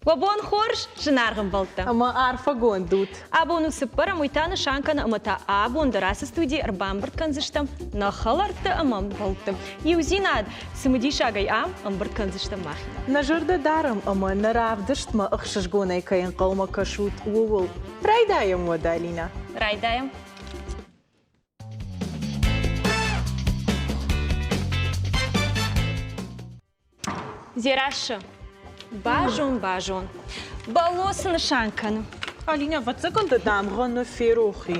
Уӕ бон хорз, зынаргъ ӕмбӕлттӕ! Ӕмӕ арфӕгонд ут! Абон у цыппӕрӕм, уый та нысан кӕны, ӕмӕ та абон дӕр ацы студийы ӕрбамбырд кӕндзыстӕм нӕ хӕлӕртты ӕмӕ ӕмбӕлтты. Иудзинад цымыдисагӕй ам ӕмбырд кӕндзыстӕм махимӕ. Нӕ зӕрдӕ дарӕм ӕмӕ нӕ равдыстмӕ ӕхсызгонӕй кӕй ӕнхъӕлмӕ кӕсут, ууыл. Райдайӕм уӕдӕ, Алинӕ. Райдайӕм. Дзерассӕ, базон, базон. Балло цы нысан кӕны? Алинӕ, ӕвӕццӕгӕн дӕ дамгъӕ нӕ ферох и.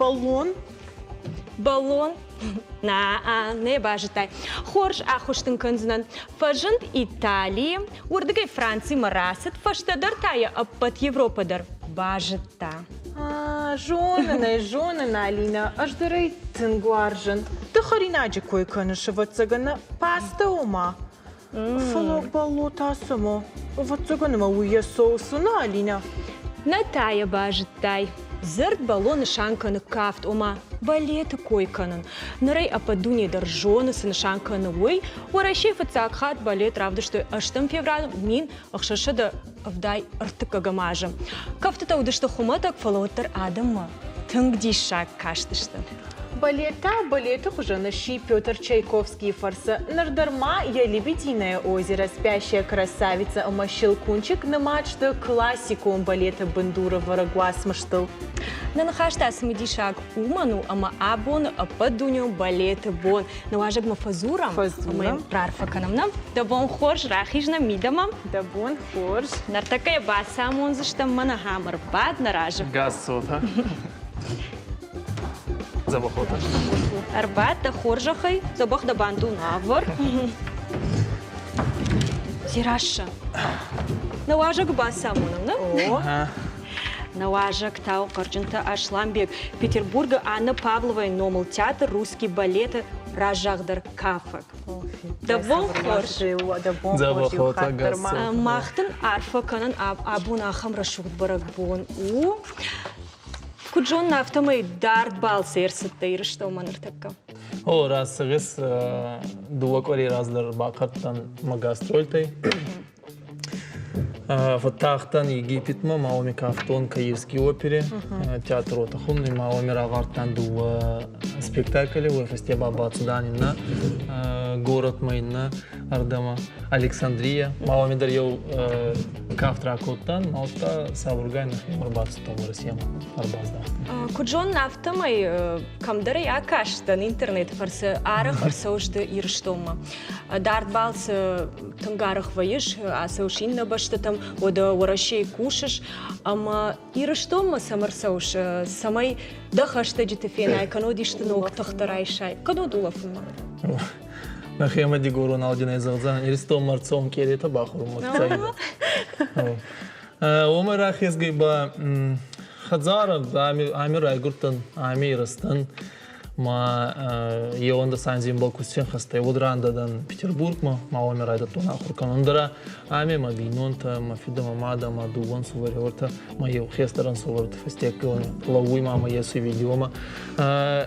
Баллон? Баллон? Нӕ, нӕ базыдтай. Хорз ӕххуыс дын кӕндзынӕн. Фӕзынд Италийы, уырдыгӕй Францимӕ рацыд, фӕстӕдӕр та йӕ ӕппӕт Европӕ дӕр базыдта. Зонын ӕй, зонын, Алинӕ, ӕз дӕр ӕй тынг уарзын. Ды хӕринаджы кой кӕныс, ӕвӕццӕгӕн, нӕ пастӕ ома. Фӕлӕ Балло та цыма, ӕвӕццӕгӕн ӕмӕ уый йӕ соус у, нӕ, Алинӕ? Нӕ та йӕ базыдтай. Дзырд балло нысан кӕны кафт, ома балеты кой кӕнын. Ныр ӕй ӕппӕт дуне дӕр зоны, цы нысан кӕны, уый. Уӕрӕсейы фыццаг хатт балет равдыстой ӕстӕм февралы 1673 азы. Кӕфтытӕ уыдысты хуымӕтӕг, фӕлӕ уӕддӕр адӕммӕ тынг диссаг кастысты. Балет та балеты хуызӕн сси Петр Чайковскийы фӕрцы. Ныр дӕр ма йӕ Лебединое озеро, Спящая красавица ӕмӕ Щелкунчик нымад сты классикон балеты бындурӕвӕрӕг уацмыстыл. Нӕ ныхӕстӕ цымыдисаг уымӕн у, ӕмӕ абоны ӕппӕтдунеон балеты бон. Нӕ уазӕгмӕ фӕдзурӕм, ӕмӕ йын раарфӕ кӕнӕм. Нӕ дӕ бон хорз, рахиз нӕм мидӕмӕ. Дӕ бон хорз. Ныртӕккӕ йӕ бацамондзыстӕм мӕн ахӕм ӕрбад нӕ разы. Газцота. Дзӕбӕхотӕ. Ӕрбад дӕ хорзӕхӕй, дзӕбӕх дӕ бандон авӕр. Дзерассӕ. Нӕ уазӕг бацамонӕм, нӕ? О. Нӕ уазӕг тау Хъӕрджынты Асланбег, Петербургы Анна Павловайы номыл театр «Русский балет»-ы раззагдӕр кафӕг. Дӕ бон хорз! Мах дын арфӕ кӕнын абон ахӕм рӕсугъд бӕрӕгбон у. Куыд зонын, афтӕмӕй дард балцы ӕрцыдтӕ Ирыстонмӕ ныртӕккӕ. О, рацыгъыс дыууӕ къуыри раздӕр бахъардтӕн мӕ гастрольтӕй. Фӕттахтӕн Египетмӕ, ма уоми кафтон Каирский опере, театр Отахун, ма уоми рагъардтан дууӕ спектакли, уой фӕсте ба бацудан иннӕ городмӕ, иннӕ ӕрдӕмӕ, Александрия. Ма уоми дӕр еу кафт ракодтан, ма удта сабургай нӕхемӕ ӕрбацудтан Уӕрӕсемӕ ӕрбаздахтан. Куыд зонын, афтӕмӕй кӕмдӕр ӕй акастӕн интернеты фӕрцы арӕх ӕрцӕуыс ды Ирыстонмӕ. Дард балцы тынг арӕх вӕййыс, ацӕуыс иннӕ бӕстӕтӕм, уӕдӕ Уӕрӕсейы кусыс ӕмӕ Ирыстонмӕ цӕмӕ рцӕуыс, цӕмӕй дӕ хӕстӕджыты фенай, кӕннод исты ног тыхтӕ райсай, кӕннод улӕфынмӕ? Нӕхемӕ дигорон алдинӕй зӕгъдзӕн, Иристонмӕ ӕрцӕун къеретӕ бахорунмӕ цӕйдӕ. Уомӕй рахезгӕй ба хӕдзарӕ ами райгурдтӕн, ами ирӕзтӕн. Ма еуӕндӕс анзи имбал ку сфенхӕстӕй, уӕд рандӕ Петербургмӕ, ма уоми райдӕдтон ахур кӕнун. Ӕндӕра ами мӕ бийнонтӕ, мӕ фидӕ, мӕ мадӕ, мӕ дууӕ ӕнсувӕри, уотӕ мӕ еу хестӕр ӕнсувӕрти фӕстеггон лӕууй ма мӕ еци видеомӕ.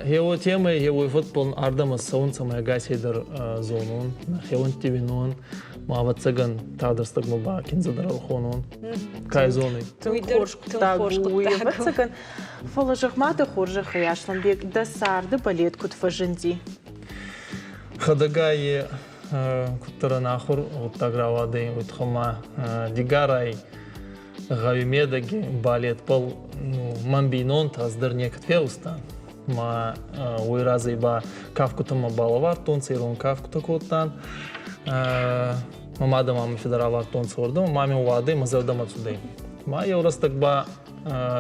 Гье уотемӕй, гье уой фӕдбӕл ардӕмӕ цӕунцӕ ма ӕгасей дӕр зонун, нӕхеуӕнтти уинун, ма ӕвӕццӕгӕн тагъд рӕстӕгмӕ ба киндзӕ дӕр ӕлхонун. Кай зонуй. Тынг хорз хъуыддаг у, уый ӕвӕццӕгӕн. Фӕлӕ зӕгъ-ма дӕ хорзӕхӕй, Аслӕнбег, дӕ царды балет куыд фӕзынди? Хӕдӕгай куддӕр ӕнахур гъуддаг рауадӕй, уой туххӕй ма Дигарай гъӕуи медӕги балетбӕл мӕн бийнонтӕ ӕз дӕр некӕд фегъустан. Ма уой разӕй ба кафгутӕмӕ балӕвардтонцӕ, ирон кафгутӕ кодтан. Мӕ мадӕ ма мӕ фидӕ равардтонцӕ уордӕмӕ, ма мин уадӕй мӕ зӕрдӕмӕ цудӕй. Ма еу рӕстӕг ба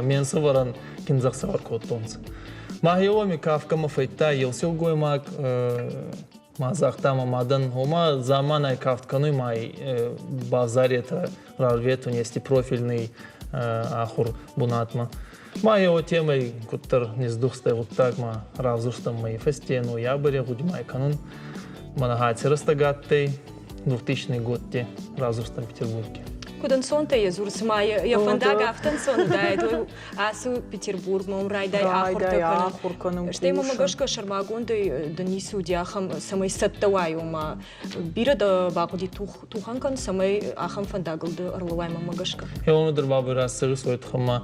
ме нсувӕрӕн киндзӕхсӕвӕр кодтонцӕ. Ма гьеуоми кафгӕмӕ фӕйдта еу силгоймаг, ма загъта мӕ мадӕн, ома заманай кафт кӕнуй ма бавзаретӕ рарветун ести профильный ахур бунатмӕ. Ма еу темӕй куддӕр низдухстӕй гъуддаг ма равзурстан мӕ фӕсте ноябри гъуди кӕнун. Мӕнӕ аци рӕстӕг адтӕй 2000 годти равзурстан Петербурги. Куыд ӕнцонтӕ йӕ дзуры, цыма йӕ фӕндаг афтӕ ӕнцон уыдаид, ацу Петербургмӕ, уым райдай ахуыртӕ кӕнын. Стӕй мӕмӕ гӕсгӕ сӕрмагондӕй дын ницы уыди ахӕм, цӕмӕй цӕттӕ уай, ома бирӕ дӕ бахъуыди тухӕн кӕн, цӕмӕй ахӕм фӕндагыл ды ӕрлӕууай мӕмӕ гӕсгӕ. Еумӕ дӕр бабӕй рацӕрыс уой туххӕй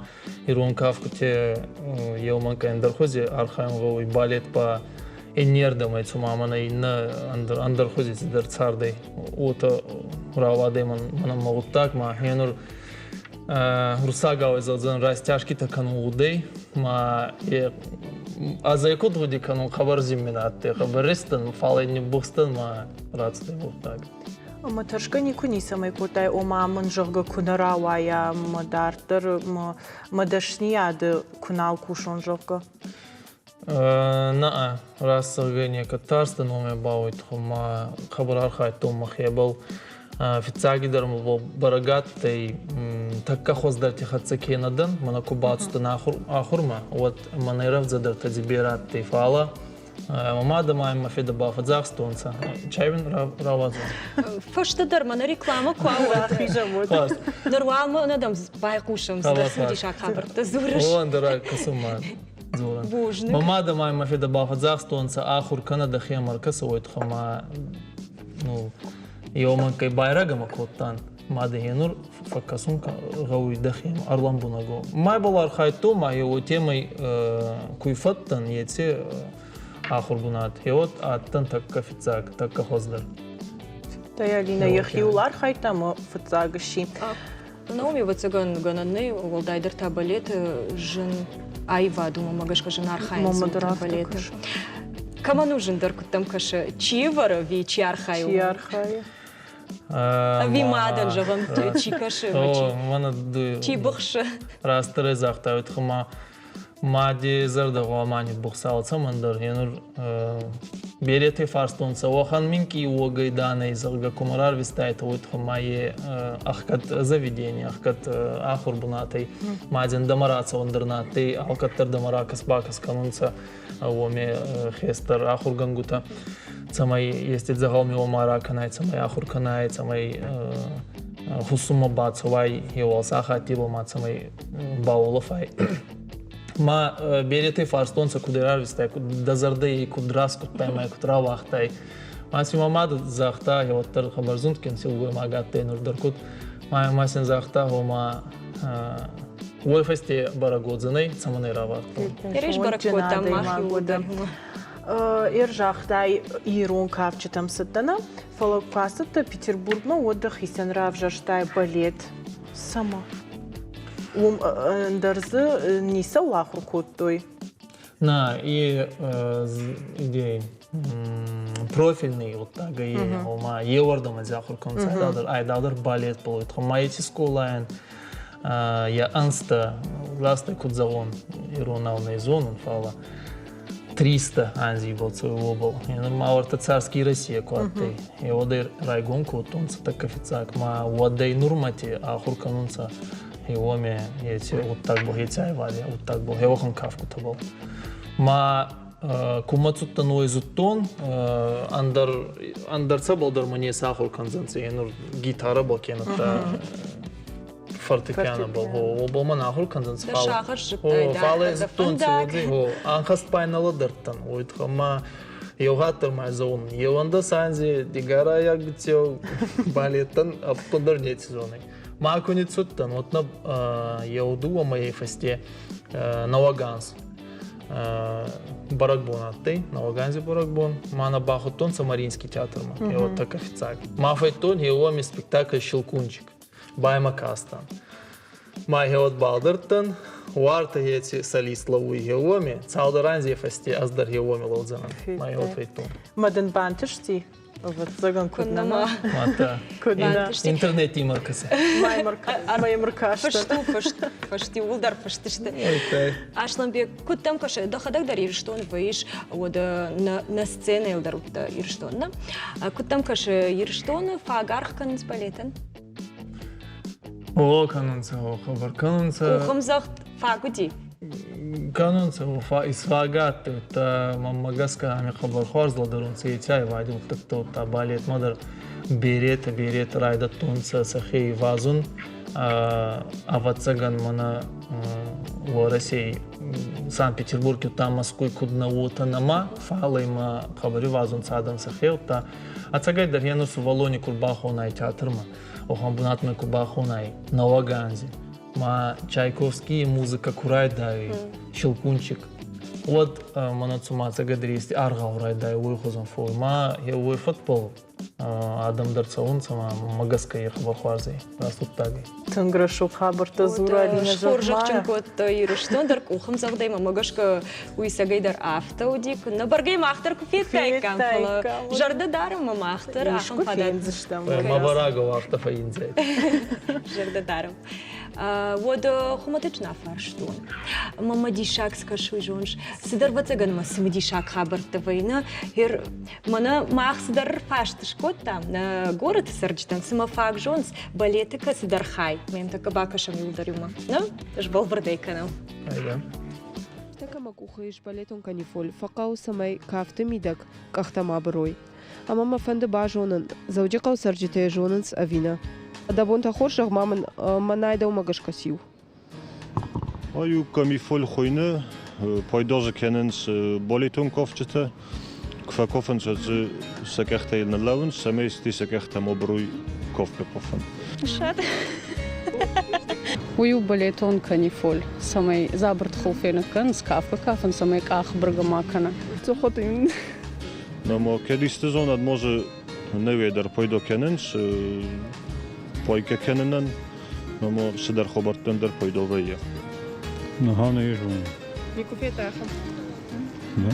ирон кафгутӕ еумӕ ӕндӕрхузи архайун гъӕуй балет ба иннердӕмӕ цума мӕнӕ иннӕ ӕндӕрхузи цидӕр цардӕй уотӕ рауадӕй мӕнӕн мӕ гъуддаг ма гьенур руссагау зӕгъдзӕн растяжкитӕ кӕнун гъудӕй ма ӕз ӕй куд гъуди кӕнун хъӕбӕр зин мин адтӕй хъӕбӕр рестӕн фал ӕй ниббухстӕн ма рацудӕй гъуддаг. Ӕмӕ тӕрсгӕ никуы ницӕмӕй кодтай, ома мын зӕгъгӕ куы нӕ рауайа мӕ дарддӕр мӕ дӕсныйады куы нал кусон, зӕгъгӕ? Нӕ, раст зӕгъгӕй некӕд тарстӕн уомӕй бауидтон ма хъӕбӕр архайдтон мӕхебӕл. Фиццагидӕр мӕбӕл бӕрӕг адтӕй, тӕккӕ хуӕздӕрти хӕццӕ ке нӕ дӕн, мӕнӕ ку бацудтӕн ахурмӕ, уӕд мӕнӕй рӕвдзӕдӕртӕ дзи берӕ адтӕй, фалӕ Мӕ мадӕ ма мӕ федӕ бафӕдзӕхстонцӕ. Чай уин рауадзон. Фӕстӕдӕр мӕнӕ реклама куы ауад. Ныр уал мӕнӕ дӕм байхъусӕм, цыдӕр цымыдисаг хабӕрттӕ дзурыс. О, ӕндӕра кӕсун-ма дзорӕн. Бузныг. Мӕ мадӕ ма мӕ федӕ бафӕдзӕхстонцӕ, ахур кӕнӕ дӕхе ӕркӕсӕ, уой туххӕй ма ну, еумӕ кӕй байрагӕмӕ кодтан. Мадӕ гьенур фӕккӕсун гъӕуй дӕхе ӕрлӕмбунӕг. Ма ибӕл архайдтон, ма уотемӕй куй фӕдтӕн, еци ахурбунат. Гьеуӕд адтӕн тӕккӕ фиццаг, тӕккӕ хуӕздӕр. Стӕй Алинӕ йӕхиуыл архайдта ӕмӕ фыццаг сси. Науми, ӕвӕццӕгӕн, гӕнӕн нӕй, уӕлдайдӕр та балеты зын аивад у, уымӕ гӕсгӕ зын архайынц балеты. Кӕмӕн у зындӕр, куыд дӕм кӕсы, чи ӕвӕры ӕви чи архайы? Чи архайы? Ӕви мадӕн, зӕгъӕм, чи кӕсы, чи быхсы? Растдӕр ӕй загътай, ма мади зӕрдӕ гъуама ниббухса алцӕмӕндӕр. Енур беретӕ фарстонцӕ, уӕхӕн минкъий уогӕй данӕй, зӕгъгӕ, кумӕ рарвистайтӕ, уой туххӕй ма е ӕхгӕд заведение, ӕхгӕд ахурбунатӕй. Мадзен дӕмӕ рацӕуӕн дӕр нӕ адтӕй, алкӕддӕр дӕмӕ ракӕс-бакӕс кӕнунцӕ уоми хестӕр ахургӕнгутӕ, цӕмӕй ести дзӕгъӕл миуӕ ма ракӕнай, цӕмӕй ахур кӕнай, цӕмӕй хуссунмӕ бацӕуай, еуал сахатти ма цӕмӕй бауолӕфай. Ма беретӕй фарстонцӕ, куд рарвистай, дӕ зӕрдӕ куд раскъудтай ма куд рауагътай. Ма си мӕ мадӕ загъта, уӕддӕр хъӕбӕр зундгин силгоймаг адтӕй нур дӕр куд. Ма син загъта, гъома уой фӕсте бӕрӕг уодзӕнӕй, цӕмӕн ӕй равардтон. Ерис бӕрӕг кодта мах иууылдӕр. Ер загътай, ирон кафджытӕм цыдтӕ нӕ, фӕлӕ куы ацыдтӕ Петербургмӕ, уӕд дӕхицӕн равзӕрстай балет. Цӕмӕ? Уым ӕндӕр дзы ницӕуыл ахуыр кодтой? На, и идеи профильный гъуддагӕй, ома еуӕрдӕмӕ дзахур кӕнунцӕ айдагъдӕр, айдагъдӕр балет болуй. Ма еци скъолайӕн йӕ ӕнзтӕ, раст куд зӕгъон, иронау нӕ зонун, фалӕ 300 анзи бӕлцӕй уобӕл. Ма уӕртӕ царский Россия ку адтӕй. Е уӕдӕй райгон кодтонцӕ тӕккӕ фиццаг. Ма уӕдӕй нурмӕти ахур кӕнунцӕ уоми еци гъуддагбӕл, еци айвади гъуддагбӕл, уӕхӕн кафгутӕбӕл. Ма кумӕ цудтӕн, уой зудтон, ӕндӕр ӕндӕр цӕбӕлдӕр мӕ не сахур кӕндзӕнцӕ, нур гитарӕбӕл кенӕдта фортепианобӕл, уобӕл мӕ ахур кӕндзӕнцӕ. Фал зудтонцӕ, ӕнхӕст пай нӕ лӕдӕрдтӕн, уой туххӕй ма еугъатт дӕр ма зонун. Еуӕндӕс анзи дигорайаг биццеу балеттӕн ӕппундӕр неци зонуй. Ма ку ниццудтӕн, уӕд нӕ еу дууӕ мӕйей фӕсте нӕуӕг анз бӕрӕгбон адтӕй, нӕуӕг анзи бӕрӕгбон. Ма нӕ бахудтонцӕ Мариинский театрмӕ, еуӕд тӕккӕ фиццаг. Ма фӕдтон еуӕми спектакль «Щелкунчик». Баймӕ кастан. Ма гьеуӕд балдӕрдтӕн, уартӕ еци солист лӕууй гьеуоми, цалдӕр анзей фӕсте ӕз дӕр гьеуоми лӕудзӕнӕн. Ма гьеуӕд фӕдтон. Ма дын бантысти? Ӕвӕццӕгӕн, куыд нӕма. Куыд нӕ. Интернети маркасы. Маймыркасты. Фыст у, фыст. Фыст иууылдӕр фыст сты. Асланбег, куыд дӕм кӕсы, дӕхӕдӕг дӕр Ирыстоны вӕййыс, уӕдӕ нӕ сценӕйыл дӕр уыдтӕ Ирыстоны. Куыд дӕм кӕсы, Ирыстоны фаг аргъ кӕнынц балетӕн? О, кӕнунцӕ, о, хъӕбӕр кӕнунцӕ. Къухӕмдзӕгъд фаг уыди? Кӕнунцӕ, исфагӕ адтӕй, мӕнмӕ гӕсгӕ ами хъӕбӕр хуарз лӕдӕрунцӕ еци айвади гъуддӕгтӕ, удта балетмӕ дӕр. Беретӕ, беретӕ райдӕдтонцӕ сӕхе ивазун. Ӕвӕццӕгӕн, мӕнӕ Уӕрӕсей Санкт-Петербурги удта Мӕскуй куд нӕ, уотӕ нӕма, фал имӕ хъӕбӕр ивазунцӕ адӕм сӕхе удта. Ӕцӕгӕйдӕр е нур сувӕллони ку рбахонай театрмӕ, уӕхӕн бунатмӕ ку бахонай нӕуӕг анзи, ма Чайковскийи музыкӕ ку райдайуй, «Щелкунчик», уӕд мӕнӕ цума ӕцӕгӕйдӕр ести аргъау райдайуй, уой хузӕн фӕууй. Ма е уой фӕдбӕл адӕм дӕр цӕунцӕ ма мӕ гӕсгӕ е хъӕбӕр хуарз ӕй рацудтаг. Тынг рӕсугъд хабӕрттӕ дзуры Алинӕ. Схорзӕхджын кодта Ирыстон дӕр къухӕмдзӕгъдӕй мӕ гӕсгӕ уый цӕгӕй дӕр афтӕ уыди. Нӕ бӕргӕ мах дӕр куы федтаиккам, фӕлӕ зӕрдӕ дарӕм ӕмӕ мах дӕр ахӕм фадат. Мӕ бӕрӕг уагъта фӕиндзӕй. Зӕрдӕ дарӕм. Уӕд хуымӕтӕджы нӕ фарстон. Мӕ диссаг скӕсуй, зоныс, цыдӕр ӕвӕццӕгӕн мӕ цымыдисаг хабӕрттӕ вӕйны. Мӕнӕ мах цыдӕр фарст скодтам нӕ горӕты цӕрджытӕн, цымӕ фаг зонынц балеты кӕцыдӕр хай. Мӕм тӕккӕ бакӕсӕм иуылдӕр иумӕ. Нӕ? Сбӕлвырд ӕй кӕнӕм. Тӕккӕ мӕ къухы ис балетон канифоль, фӕхъӕуы, цӕмӕй кафты мидӕг къӕхтӕ ма бырой. Ӕмӕ мӕ фӕнды базонын, Дзӕуджыхъӕуы цӕрджытӕ йӕ зонынц ӕви нӕ. Дӕ бонтӕ хорз, зӕгъ-ма мын, мӕнӕй дӕумӕ гӕсгӕ циу? Ай у камифоль хуыйны, пайда дзы кӕнынц балетон кафджытӕ. Куы фӕкафынц, уӕд дзы сӕ къӕхтӕй ныллӕууынц, цӕмӕй стӕй сӕ къӕхтӕ ма бырой кафгӕ кафын. Ссад. Уый у балетон канифоль, цӕмӕй дзабырты хуылф фенын кӕнынц, кафгӕ кафын, цӕмӕй къах быргӕ ма кӕна. Нама кӕд исты зонад ма дзы нӕуӕй дӕр пайда кӕнынц пайка кӕнынӕн, Нама цыдӕр хабӕрттӕн дӕр пайда вӕййы. Ага, не зонын. Никуы федтахӕм. Да.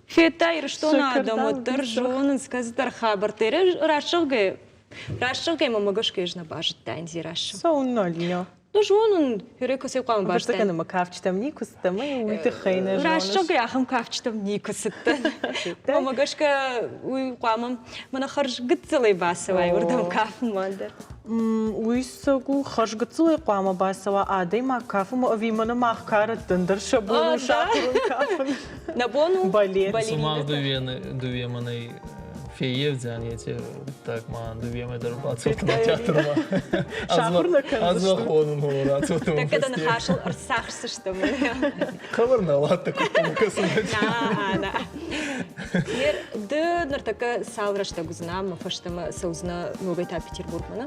Федта Ирыстоны адӕм уӕддӕр зонынц кӕцыдӕр хабӕрттӕ. Рӕсугъдгӕй, рӕсугъдгӕй мӕ гӕсгӕ ӕз нӕ базыдтаин Дзерассӕ. Цӕуыннӕ, Алинӕ? Ну, зонын, кӕцӕй хъуамӕ базыдтаин. Ӕмӕ кафджытӕм никуы цыдтӕн, ӕмӕ уый тыххӕй нӕ зоныс. Рӕсугъдгӕй ахӕм кафджытӕм никуы цыдтӕн. Мӕ гӕсгӕ уый хъуамӕ мӕнӕ хӕрз гыццылӕй бацӕуай уырдӕм кафынмӕ дӕр. Уый цӕг у, хӕрз гыццылӕй хъуамӕ бацӕуа адӕймаг кафынмӕ ӕви мӕнӕ мах кӕрӕттӕн дӕр сӕ бон у сахуырын кафын? Нӕ бон у? Балет. Цума дууемӕнӕй феййевдзиан еци гъуддаг ма дууемӕ дӕр бацудтӕн театрмӕ. Сахуыр нӕ кӕндзысты. Ӕз хонун рацудтӕн. Тӕккӕ дӕ ныхасыл ӕрцахсдзыстӕм. Хабар нӕ ладта куыд кӕсын. На, на. Ды ныртӕккӕ цал рӕстӕг уыдзынӕ ӕмӕ фӕстӕмӕ цӕудзынӕ ногӕй та Петербургмӕ, нӕ?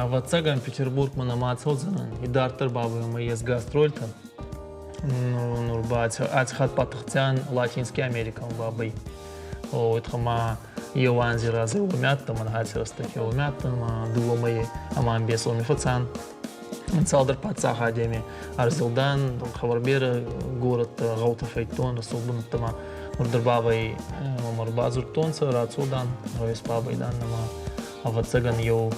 Ӕвӕццӕгӕн, Петербургмӕ нӕма ацӕудзӕнӕн. Идарддӕр бабӕй мӕ ес гастрольтӕ. Нур ба аци хатт батӕхдзиан Латинский Америкӕмӕ бабӕй. Уой ма еу анзи разӕй уоми адтӕн, мӕн аци рӕстӕг уоми адтӕн, ма дууӕ мӕйи ӕма ӕмбес уоми фӕцан. Цалдӕр паддзахадеми ӕрзилдан, хъӕбӕр берӕ горӕдтӕ, гъӕутӕ фӕйдтон, рӕсугъд бунӕттӕмӕ. Нур дӕр бабӕй мӕмӕ ӕрбадзурдтонцӕ, рацудан, райс бабӕй дан ӕма ӕвӕццӕгӕн еу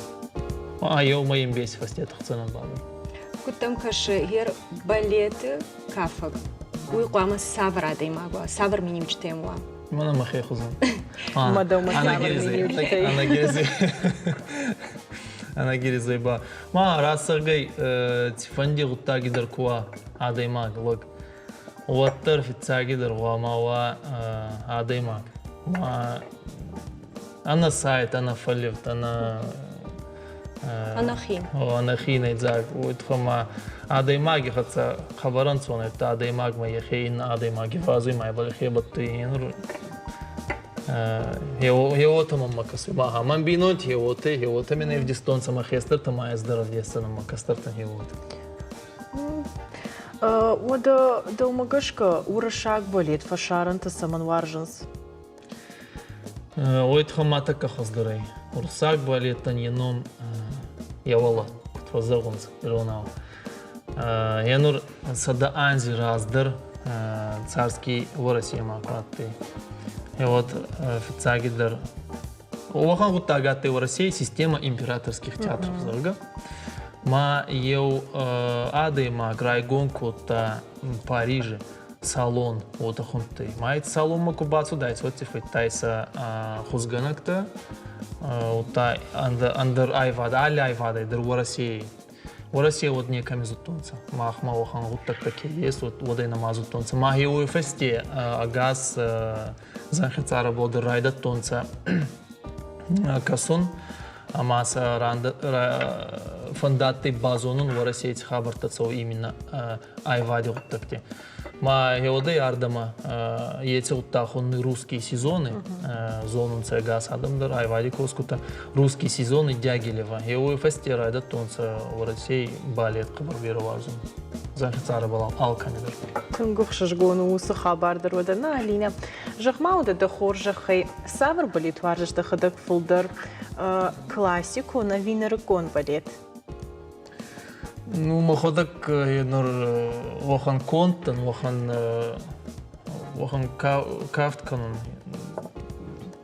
еу мӕйи ӕмбеси фӕсте тӕхдзӕнӕн бабӕй. Куыд дӕм кӕсы, ер балеты кафӕг, уый хъуамӕ цавӕр адӕймаг уа, цавӕр миниуджытӕ йӕм уа? Мӕнӕ мӕхе хузӕн. Ма дӕумӕ цавӕр миниуджытӕ? Ӕнӕгиризӕй ба. Ма рацӕргӕй цифӕнди гъуддаги дӕр ку уа адӕймаг, лӕг, уӕддӕр фиццагидӕр гъуама уа адӕймаг. Ма ӕнӕ сайт, ӕнӕ фӕливд, ӕнӕ Ӕнӕхин. Ӕнӕхинӕй дзаг. Уой туххӕй ма адӕймаги хӕццӕ хъӕбӕр ӕнцон ӕй, адӕймагмӕ йӕхе иннӕ адӕймаги фӕзуй ма ибӕл йӕхе бӕттуй. Хеуотӕ мӕмӕ кӕсуй. Ма мӕн бийнонти хеуотӕ, хеуотӕ мин ӕвдистонцӕ мӕ хестӕртӕ ма ӕз дӕр ӕвдесдзӕнӕн мӕ кӕстӕртӕн хеуотӕ. Уӕдӕ дӕумӕ гӕсгӕ уырыссаг балет фӕсарӕнты цӕмӕн уарзынц? Уой туххӕн ма тӕккӕ хуӕздӕр ӕй. Уруссаг балеттӕн йӕ ном йӕ уӕлӕ, куд фӕззӕгъунцӕ иронау. Е нур 100 анзи раздӕр царский Уӕрӕсемӕ ку адтӕй. И вот фиццагидӕр уӕхӕн гъуддаг адтӕй Уӕрӕсей система императорских театров, зӕгъгӕ. Ма еу адӕймаг райгон кодта Парижи салон уотӕ хундтӕй. Ма салонмӕ ку бацудайсӕ, уӕд федтайсӕ хузгӕнӕгтӕ, удта ӕндӕр айвад, алли айвадӕй дӕр Уӕрӕсей. Уӕрӕсе уӕд некӕми зудтонцӕ. Махмӕ уӕхӕн гъуддӕгтӕ ке ес, уӕд ӕй нӕма зудтонцӕ. Ма уой фӕсте ӕгас зӕнхи цъарӕбӕл дӕр райдӕдтонцӕ кӕсун ӕма сӕ фӕндадтӕй базонун Уӕрӕсей ци хабӕрттӕ цӕуй именно айвади гъуддӕгти. Ма еуӕдӕй ардӕмӕ еци гъуддаг хуннуй русские сезоны, зонунцӕ ӕгас адӕм дӕр, айвади косгутӕ. Русские сезоны Дягилева. Еуей фӕсте райдӕдтонцӕ Уӕрӕсей балет хъӕбӕр берӕ уарзун. Зӕнхи цъарӕбӕл алкӕми дӕр. Тынг ӕхсызгон у уыцы хабар дӕр уӕдӕ. На, Алинӕ, зӕгъ-ма уӕдӕ дӕ хорзӕхӕй, цавӕр балет уарзыс дӕхӕдӕг фылдӕр, классикон ӕви нырыккон балет? Ну, мӕхуӕдӕг нур уӕхӕн конд дӕн, уӕхӕн уӕхӕн кафт кӕнун.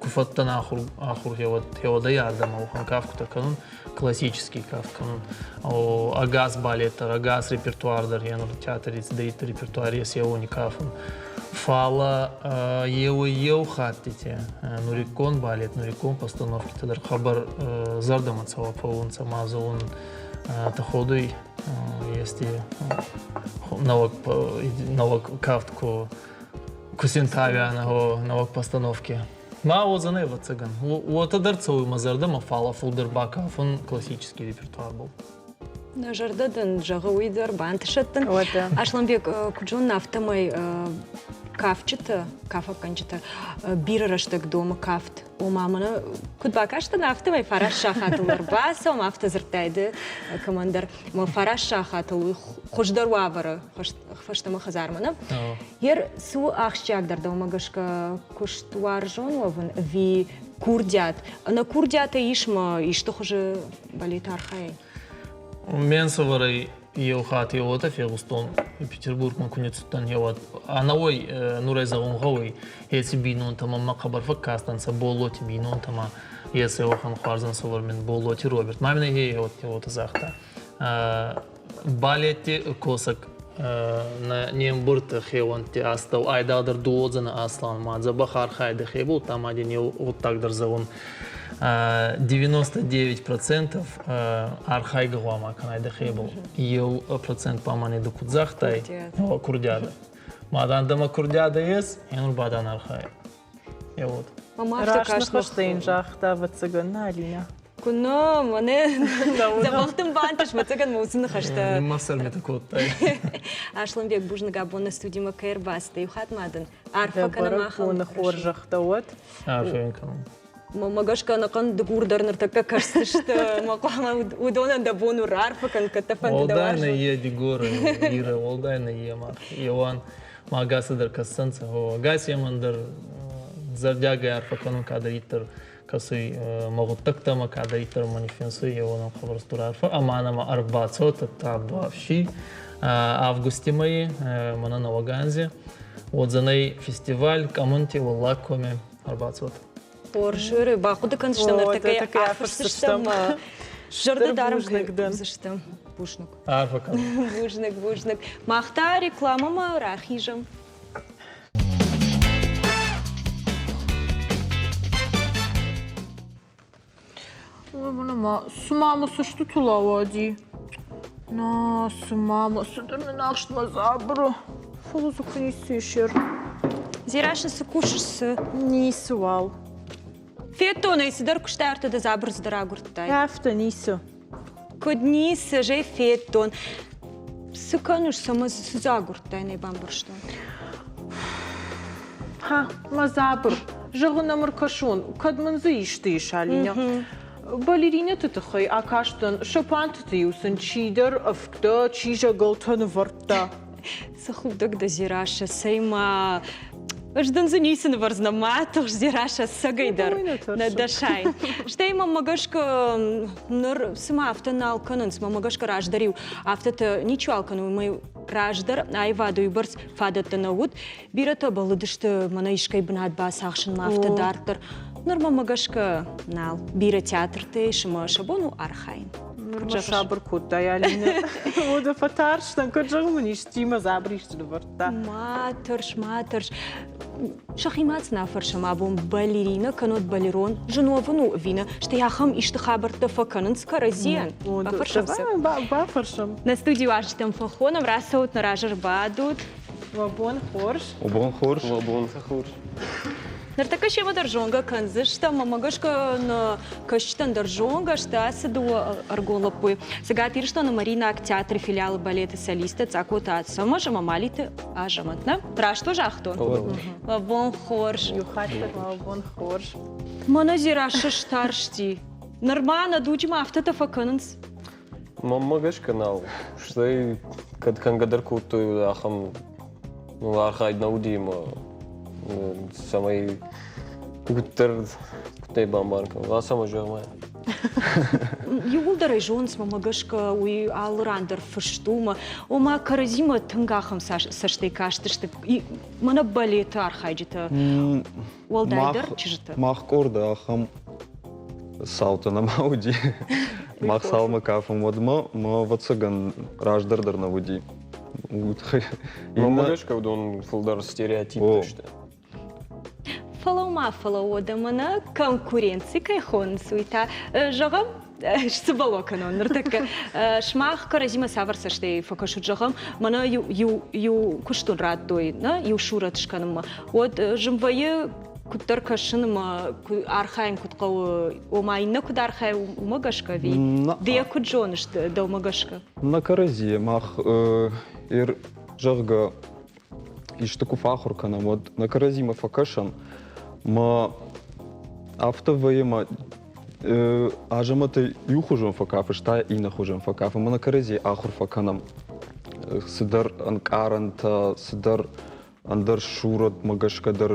Ку фӕдтӕн ахур ахур хеуӕдӕй ардӕмӕ уӕхӕн кафтутӕ кӕнун, классический кафт кӕнун. Ӕгас балет дӕр, ӕгас репертуар дӕр, енур театри цидӕриддӕр репертуар ес, еуони кафун. Фалӕ еуӕй-еу хӕттити нуриккон балет, нуриккон постановкитӕ дӕр хъӕбӕр зӕрдӕмӕ цӕуӕг фӕуунцӕ ма зӕгъун тӕходуй ести нӕуӕг нӕуӕг кафт ку ку сентавиана нӕуӕг постановки. Ма уодзӕнӕй, ӕвӕццӕгӕн. Уотӕ дӕр цӕуй мӕ зӕрдӕмӕ, фалӕ фулдӕр бакафун классический репертуарбӕл. Нӕ зӕрдӕ дын зӕгъы уый дӕр, бантысӕд дын. Асланбег, куыд зонын, афтӕмӕй кафджытӕ, кафӕггӕнджытӕ бирӕ рӕстӕг домы кафт. Ома, мӕнӕ куыд бакастӕн, афтӕмӕй фараст сахатыл ӕрбацӕуӕм, афтӕ дзырдтай ды кӕмӕндӕр. Мӕ фараст сахатыл уый хуыздӕр уавӕры фӕстӕмӕ хӕдзармӕ, нӕ? Ер цы у ахсджиагдӕр дӕумӕ гӕсгӕ куыст уарзон уӕвын ӕви курдиат? Ӕнӕ курдиатӕй ис ма исты хуызы балет архайай? Ме нсувӕрӕй еу хатт уотӕ фегъустон, Петербургмӕ ку ниццудтӕн, еуӕд ӕнӕуой нурӕй зӕгъун гъӕуй, еци бийнонтӕмӕ мӕ хъӕбӕр фӕккастӕнцӕ Боллоти бийнонтӕмӕ, еци уӕхӕн хуарз ӕнсувӕр мин Боллоти Роберт. Ма мин ӕй уотӕ загъта. Балетти косӕг не мбурдти хеуӕнтти астӕу айдагъдӕр ду уодзӕнӕ Аслан, ма дзӕбӕх архайдӕ хебулта ма дин еу гъуддаг дӕр зӕгъун. 99% архайгӕ гъуама кӕнай дӕхебӕл. Еу процент ба ма не ду куд загътай, курдиадӕ. Мадан дӕмӕ курдиадӕ ес, енур бадан архай. Вот. Раст ныхӕстӕ йын загъта, ӕвӕццӕгӕн, нӕ, Алинӕ? Куыннӕ, мӕнӕ дзӕбӕх дын бантыс, ӕвӕццӕгӕн мӕ уыцы ныхӕстӕ. Ниммӕ сӕрмӕты кодтай. Асланбег, бузныг абон нӕ студимӕ кӕй ӕрбацыдтӕ. Иу хатт ма дын арфӕ кӕнӕм ахӕм. Боны хорзӕх дӕ уӕд. Арфӕ йын кӕнӕм. Мӕ гӕсгӕ ӕнӕхъӕн дыгур дӕр ныртӕккӕ кӕсдзысты. Мӕ хъуамӕ уыдонӕн дӕ бон у раарфӕ кӕн, кӕд дӕ фӕнды дӕ Уӕлдай нӕ е Дигоры, Иры, уӕлдай нӕ е мах. Еуан ма ӕгасӕй дӕр кӕссӕнцӕ. Ӕгасемӕн дӕр зӕрдиагӕй арфӕ кӕнун кадӕриддӕр кӕсуй мӕ гъуддӕгтӕмӕ, кадӕриддӕр мӕ ниффинсуй, еуонӕн хъӕбӕр устур арфӕ. Ӕма нӕмӕ ӕрбацӕуӕд табуафси августи мӕйи, мӕнӕ нӕуӕг анзи уодзӕнӕй фестиваль Къӕмунти Уӕллагкоми ӕрбацӕуӕд. Хорз, бахъуыды кӕндзыстӕм ныртӕккӕ афысдзыстӕм. Зӕрдӕ дарӕм кӕй уыдзыстӕм. Бузныг. Арфӕ кӕнын. Бузныг, бузныг. Мах та рекламӕмӕ рахизӕм. Ой, мӕнӕ ма, цыма мӕ цӕстытыл ауади. На, цыма мӕ цыдӕр мын ахстмӕ дзабыры. Фӕлӕ дзы куы ницы ис Дзерассӕ, цы кусыс, цы? Ницыуал. Федтон ӕй, цыдӕр куыстай, ӕртӕ дӕ дзабыр цыдӕр агуырдтай. Афтӕ ницы. Куыд ницы, зӕй федтон. Цы кӕныс, цӕмӕ цы дзы агуырдтай, нӕ бамбӕрстон. Ха, мӕ дзабыр. Зӕгъын ӕм ӕркӕсон, кӕд мын дзы исты ис, Алинӕ. Балеринӕты тыххӕй акастӕн, сӕ пантыты-иу сын чидӕр ӕвгтӕ, чи зӕгӕлтӕ нывӕрдта. Цы худӕг дӕ, Дзерассӕ, цӕй-ма, ӕз дын дзы ницы нывӕрдзынӕн, ма тыхс, Дзерассӕ, ӕцӕгӕй дӕр нӕ дӕ сай. Стӕй мӕмӕ гӕсгӕ ныр цыма афтӕ нал кӕнынц, мӕмӕ гӕсгӕ раздӕр-иу афтӕтӕ ничиуал кӕны, уымӕй раздӕр аивады уыйбӕрц фадӕттӕ нӕ уыд. Бирӕтӕ бӕллыдысты мӕнӕ искӕй бынат бацахсынмӕ афтӕ дарддӕр. Ныр мӕмӕ гӕсгӕ нал. Бирӕ театртӕ ис ӕмӕ сӕ бон у архайын. Ныр мӕ сабыр кодтай, Алинӕ. Уӕдӕ фӕтарстӕн, кӕд зӕгъын мын истимӕ дзабыр исты нывӕрдта. Ма тӕрс, ма тӕрс. Сӕхимӕ сын афӕрсӕм абон балерина кӕнӕ балерон зын уӕвын у ӕви нӕ, стӕй ахӕм исты хабӕрттӕ фӕкӕнынц кӕрӕдзийӕн. Бафӕрсӕм сӕ. Бафӕрсӕм. Нӕ студийы уазджытӕм фӕхонӕм, рацӕут, нӕ разы ӕрбадут. Уӕ бон хорз. Уӕ бон хорз. Уӕ бон хорз. Ныртӕккӕ семӕ дӕр зонгӕ кӕндзыстӕм, ӕмӕ гӕсгӕ нӕ кӕсджытӕн дӕр зонгӕ сты ацы дыууӕ ӕрыгон лӕппуйы. Цӕгат Ирыстоны Мариинаг театры филиалы балеты солисттӕ Цъӕкоты Ацӕмӕз ӕмӕ Малиты Азӕмӕт. Нӕ? Раст уӕ загътон? Уӕ бон хорз. Иу хатт дӕр уӕ бон хорз. Мӕнӕ Дзерассӕ старсти. Нырма нӕ дуджы ма афтӕтӕ фӕкӕнынц. Мӕнмӕ гӕсгӕ нал. Стӕй кӕд кӕнгӕ дӕр кодтой, ахӕм архайд нӕ уыди ӕмӕ цӕмӕй куыддӕр куыдтӕй бамбарын кӕнон. Ацӕмӕ зӕгъ-ма. Иууылдӕр ӕй зонынц, мӕнмӕ гӕсгӕ уый алы ран дӕр фыст у. Ома кӕрӕдзимӕ тынг ахӕм цӕстӕй кастысты. Мӕнӕ балеты архайджытӕ, уӕлдайдӕр чызджытӕ. Мах къорды ахӕм цаутӕ нӕма уыди. Мах цалынмӕ кафӕм, уӕдмӕ мӕ, ӕвӕццӕгӕн, раздӕр дӕр нӕ уыди. Мӕнмӕ гӕсгӕ уыдон фылдӕр стереотиптӕ сты. Фӕлӕуу-ма, фӕлӕуу, дӕ мӕнӕ конкуренци кӕй хонынц, уый та, зӕгъӕм, сцыбӕло кӕнон ныртӕккӕ. Сымах кӕрӕдзимӕ цавӕр цӕстӕй фӕкӕсут, зӕгъӕм, мӕнӕ иу, иу куыстон радтой, нӕ, иу сурӕт скӕнынмӕ, уӕд зын вӕййы куыддӕр кӕсын ӕмӕ архайын куыд хъӕуы, ома иннӕ куыд архайы, уымӕ гӕсгӕ ӕви ды йӕ куыд зоныс дӕумӕ гӕсгӕ? Нӕ кӕрӕдзийы мах, зӕгъгӕ, исты куы фӕахуыр кӕнӕм, уӕд нӕ кӕрӕдзимӕ фӕкӕсӕм. Мӕ афтӕ вӕййы, мӕ Азӕмӕты иухуызон фӕкафыс, та иннӕ хуызон фӕкафы, ӕмӕ нӕ кӕрӕдзийы ахуыр фӕкӕнӕм. Цыдӕр ӕнкъарӕнтӕ, цыдӕр ӕндӕр сурӕтмӕ гӕсгӕ дӕр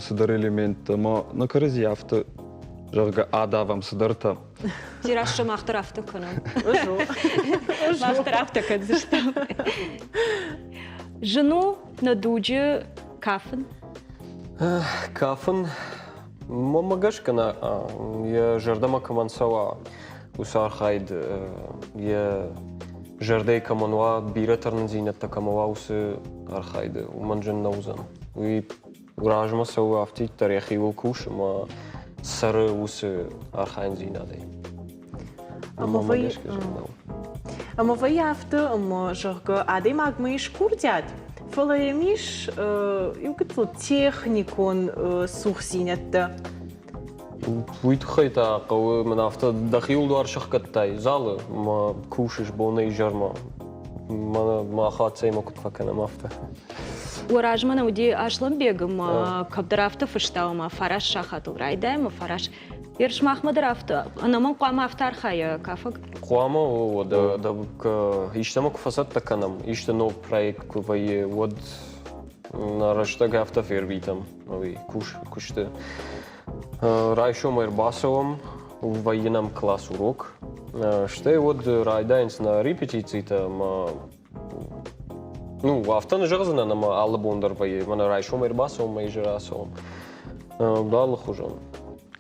цыдӕр элементтӕ ӕмӕ нӕ кӕрӕдзийы афтӕ, зӕгъгӕ, адавӕм цыдӕртӕ. Дзерассӕ, мах дӕр афтӕ кӕнӕм. Мах дӕр афтӕ кӕндзыстӕм. Зын у нӕ дуджы кафын? Кафын, мӕнмӕ гӕсгӕ, нӕ, йӕ зӕрдӕмӕ кӕмӕн цӕуа, уыцы архайд йӕ зӕрдӕйы кӕмӕн уа, бирӕ тырнындзинӕдтӕ кӕмӕ уа, уыцы архайды, уымӕн зын нӕ уыдзӕн. Уый размӕ цӕуы афтиддӕр йӕхиуыл кусы ӕмӕ цӕры уыцы архайындзинадӕй. Ӕмӕ вӕййы афтӕ, ӕмӕ, зӕгъгӕ, адӕймагмӕ ис курдиат, фӕлӕ йӕм ис иу гыццыл техникон цухдзинӕдтӕ. Уый тыххӕй та хъӕуы мын афтӕ дӕхиуыл дуар сӕхгӕдтай залы мӕ кусыс бонӕй-изӕрмӕ. Мӕнӕ мӕ хатдзӕймӕ куыд фӕкӕнӕм, афтӕ. Уӕ размӕ нӕ уыди Аслӕнбег ӕмӕ кӕддӕр афтӕ фыста, ома фараст сахатыл райдайӕм, фараст. Ер сымахмӕ дӕр афтӕ, ӕнӕмӕнг хъуамӕ афтӕ архайа кафӕг? Хъуамӕ, уӕдӕ истӕмӕ куы фӕцӕттӕ кӕнӕм, исты ног проект куы вӕййы, уӕд нӕ рӕстӕг афтӕ фервитӕм, ӕви куысты. Райсом ӕрбацӕуӕм, вӕййы нӕм класс урок, стӕй уӕд райдайынц нӕ репетицитӕ ӕмӕ ну, афтӕ нӕ зӕгъдзынӕн, ӕмӕ алы бон дӕр вӕййы. Мӕнӕ райсом ӕрбацӕуӕм, мӕ изӕр ацӕуӕм. Алыхуызон.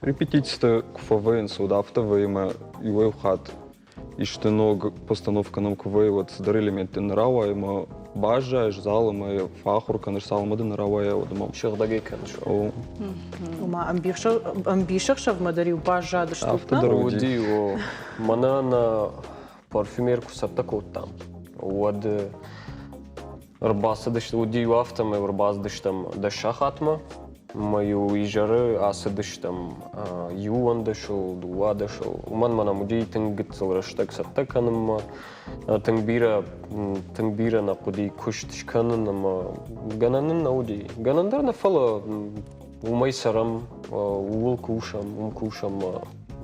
Репетицитӕ куы фӕвӕййынц, уӕд афтӕ вӕййы, ӕмӕ иуӕй-иу хатт исты ног постановкӕ нӕм куы вӕййы, уӕд цыдӕр элементтӕ нӕ рауайы ӕмӕ баззайыс залы ӕмӕ йӕ фӕахуыр кӕныс, цалынмӕ дын нӕ рауайа, уӕдмӕ. Сыгъдӕгӕй кӕныс. О. Ома ӕмбисӕхсӕвмӕ дӕр-иу баззадыстут, Афтӕ дӕр уыди. Уыди, о. Мӕнӕ нӕ парфюмер куы цӕттӕ кодтам, уӕд ӕрбацыдысты, уыди-иу афтӕмӕй ӕрбацыдыстӕм дӕс сахатмӕ, ӕмӕ-иу изӕры ацыдыстӕм иуӕндӕсыл, дыууадӕсыл. Уымӕн мӕ нӕм уыди тынг гыццыл рӕстӕг цӕттӕ кӕнынмӕ, тынг бирӕ, тынг бирӕ нӕ хъуыди куыст скӕнын ӕмӕ гӕнӕн нын нӕ уыди. Гӕнӕн дӕр нӕ, фӕлӕ уымӕй цӕрӕм, ууыл кусӕм, уым кусӕм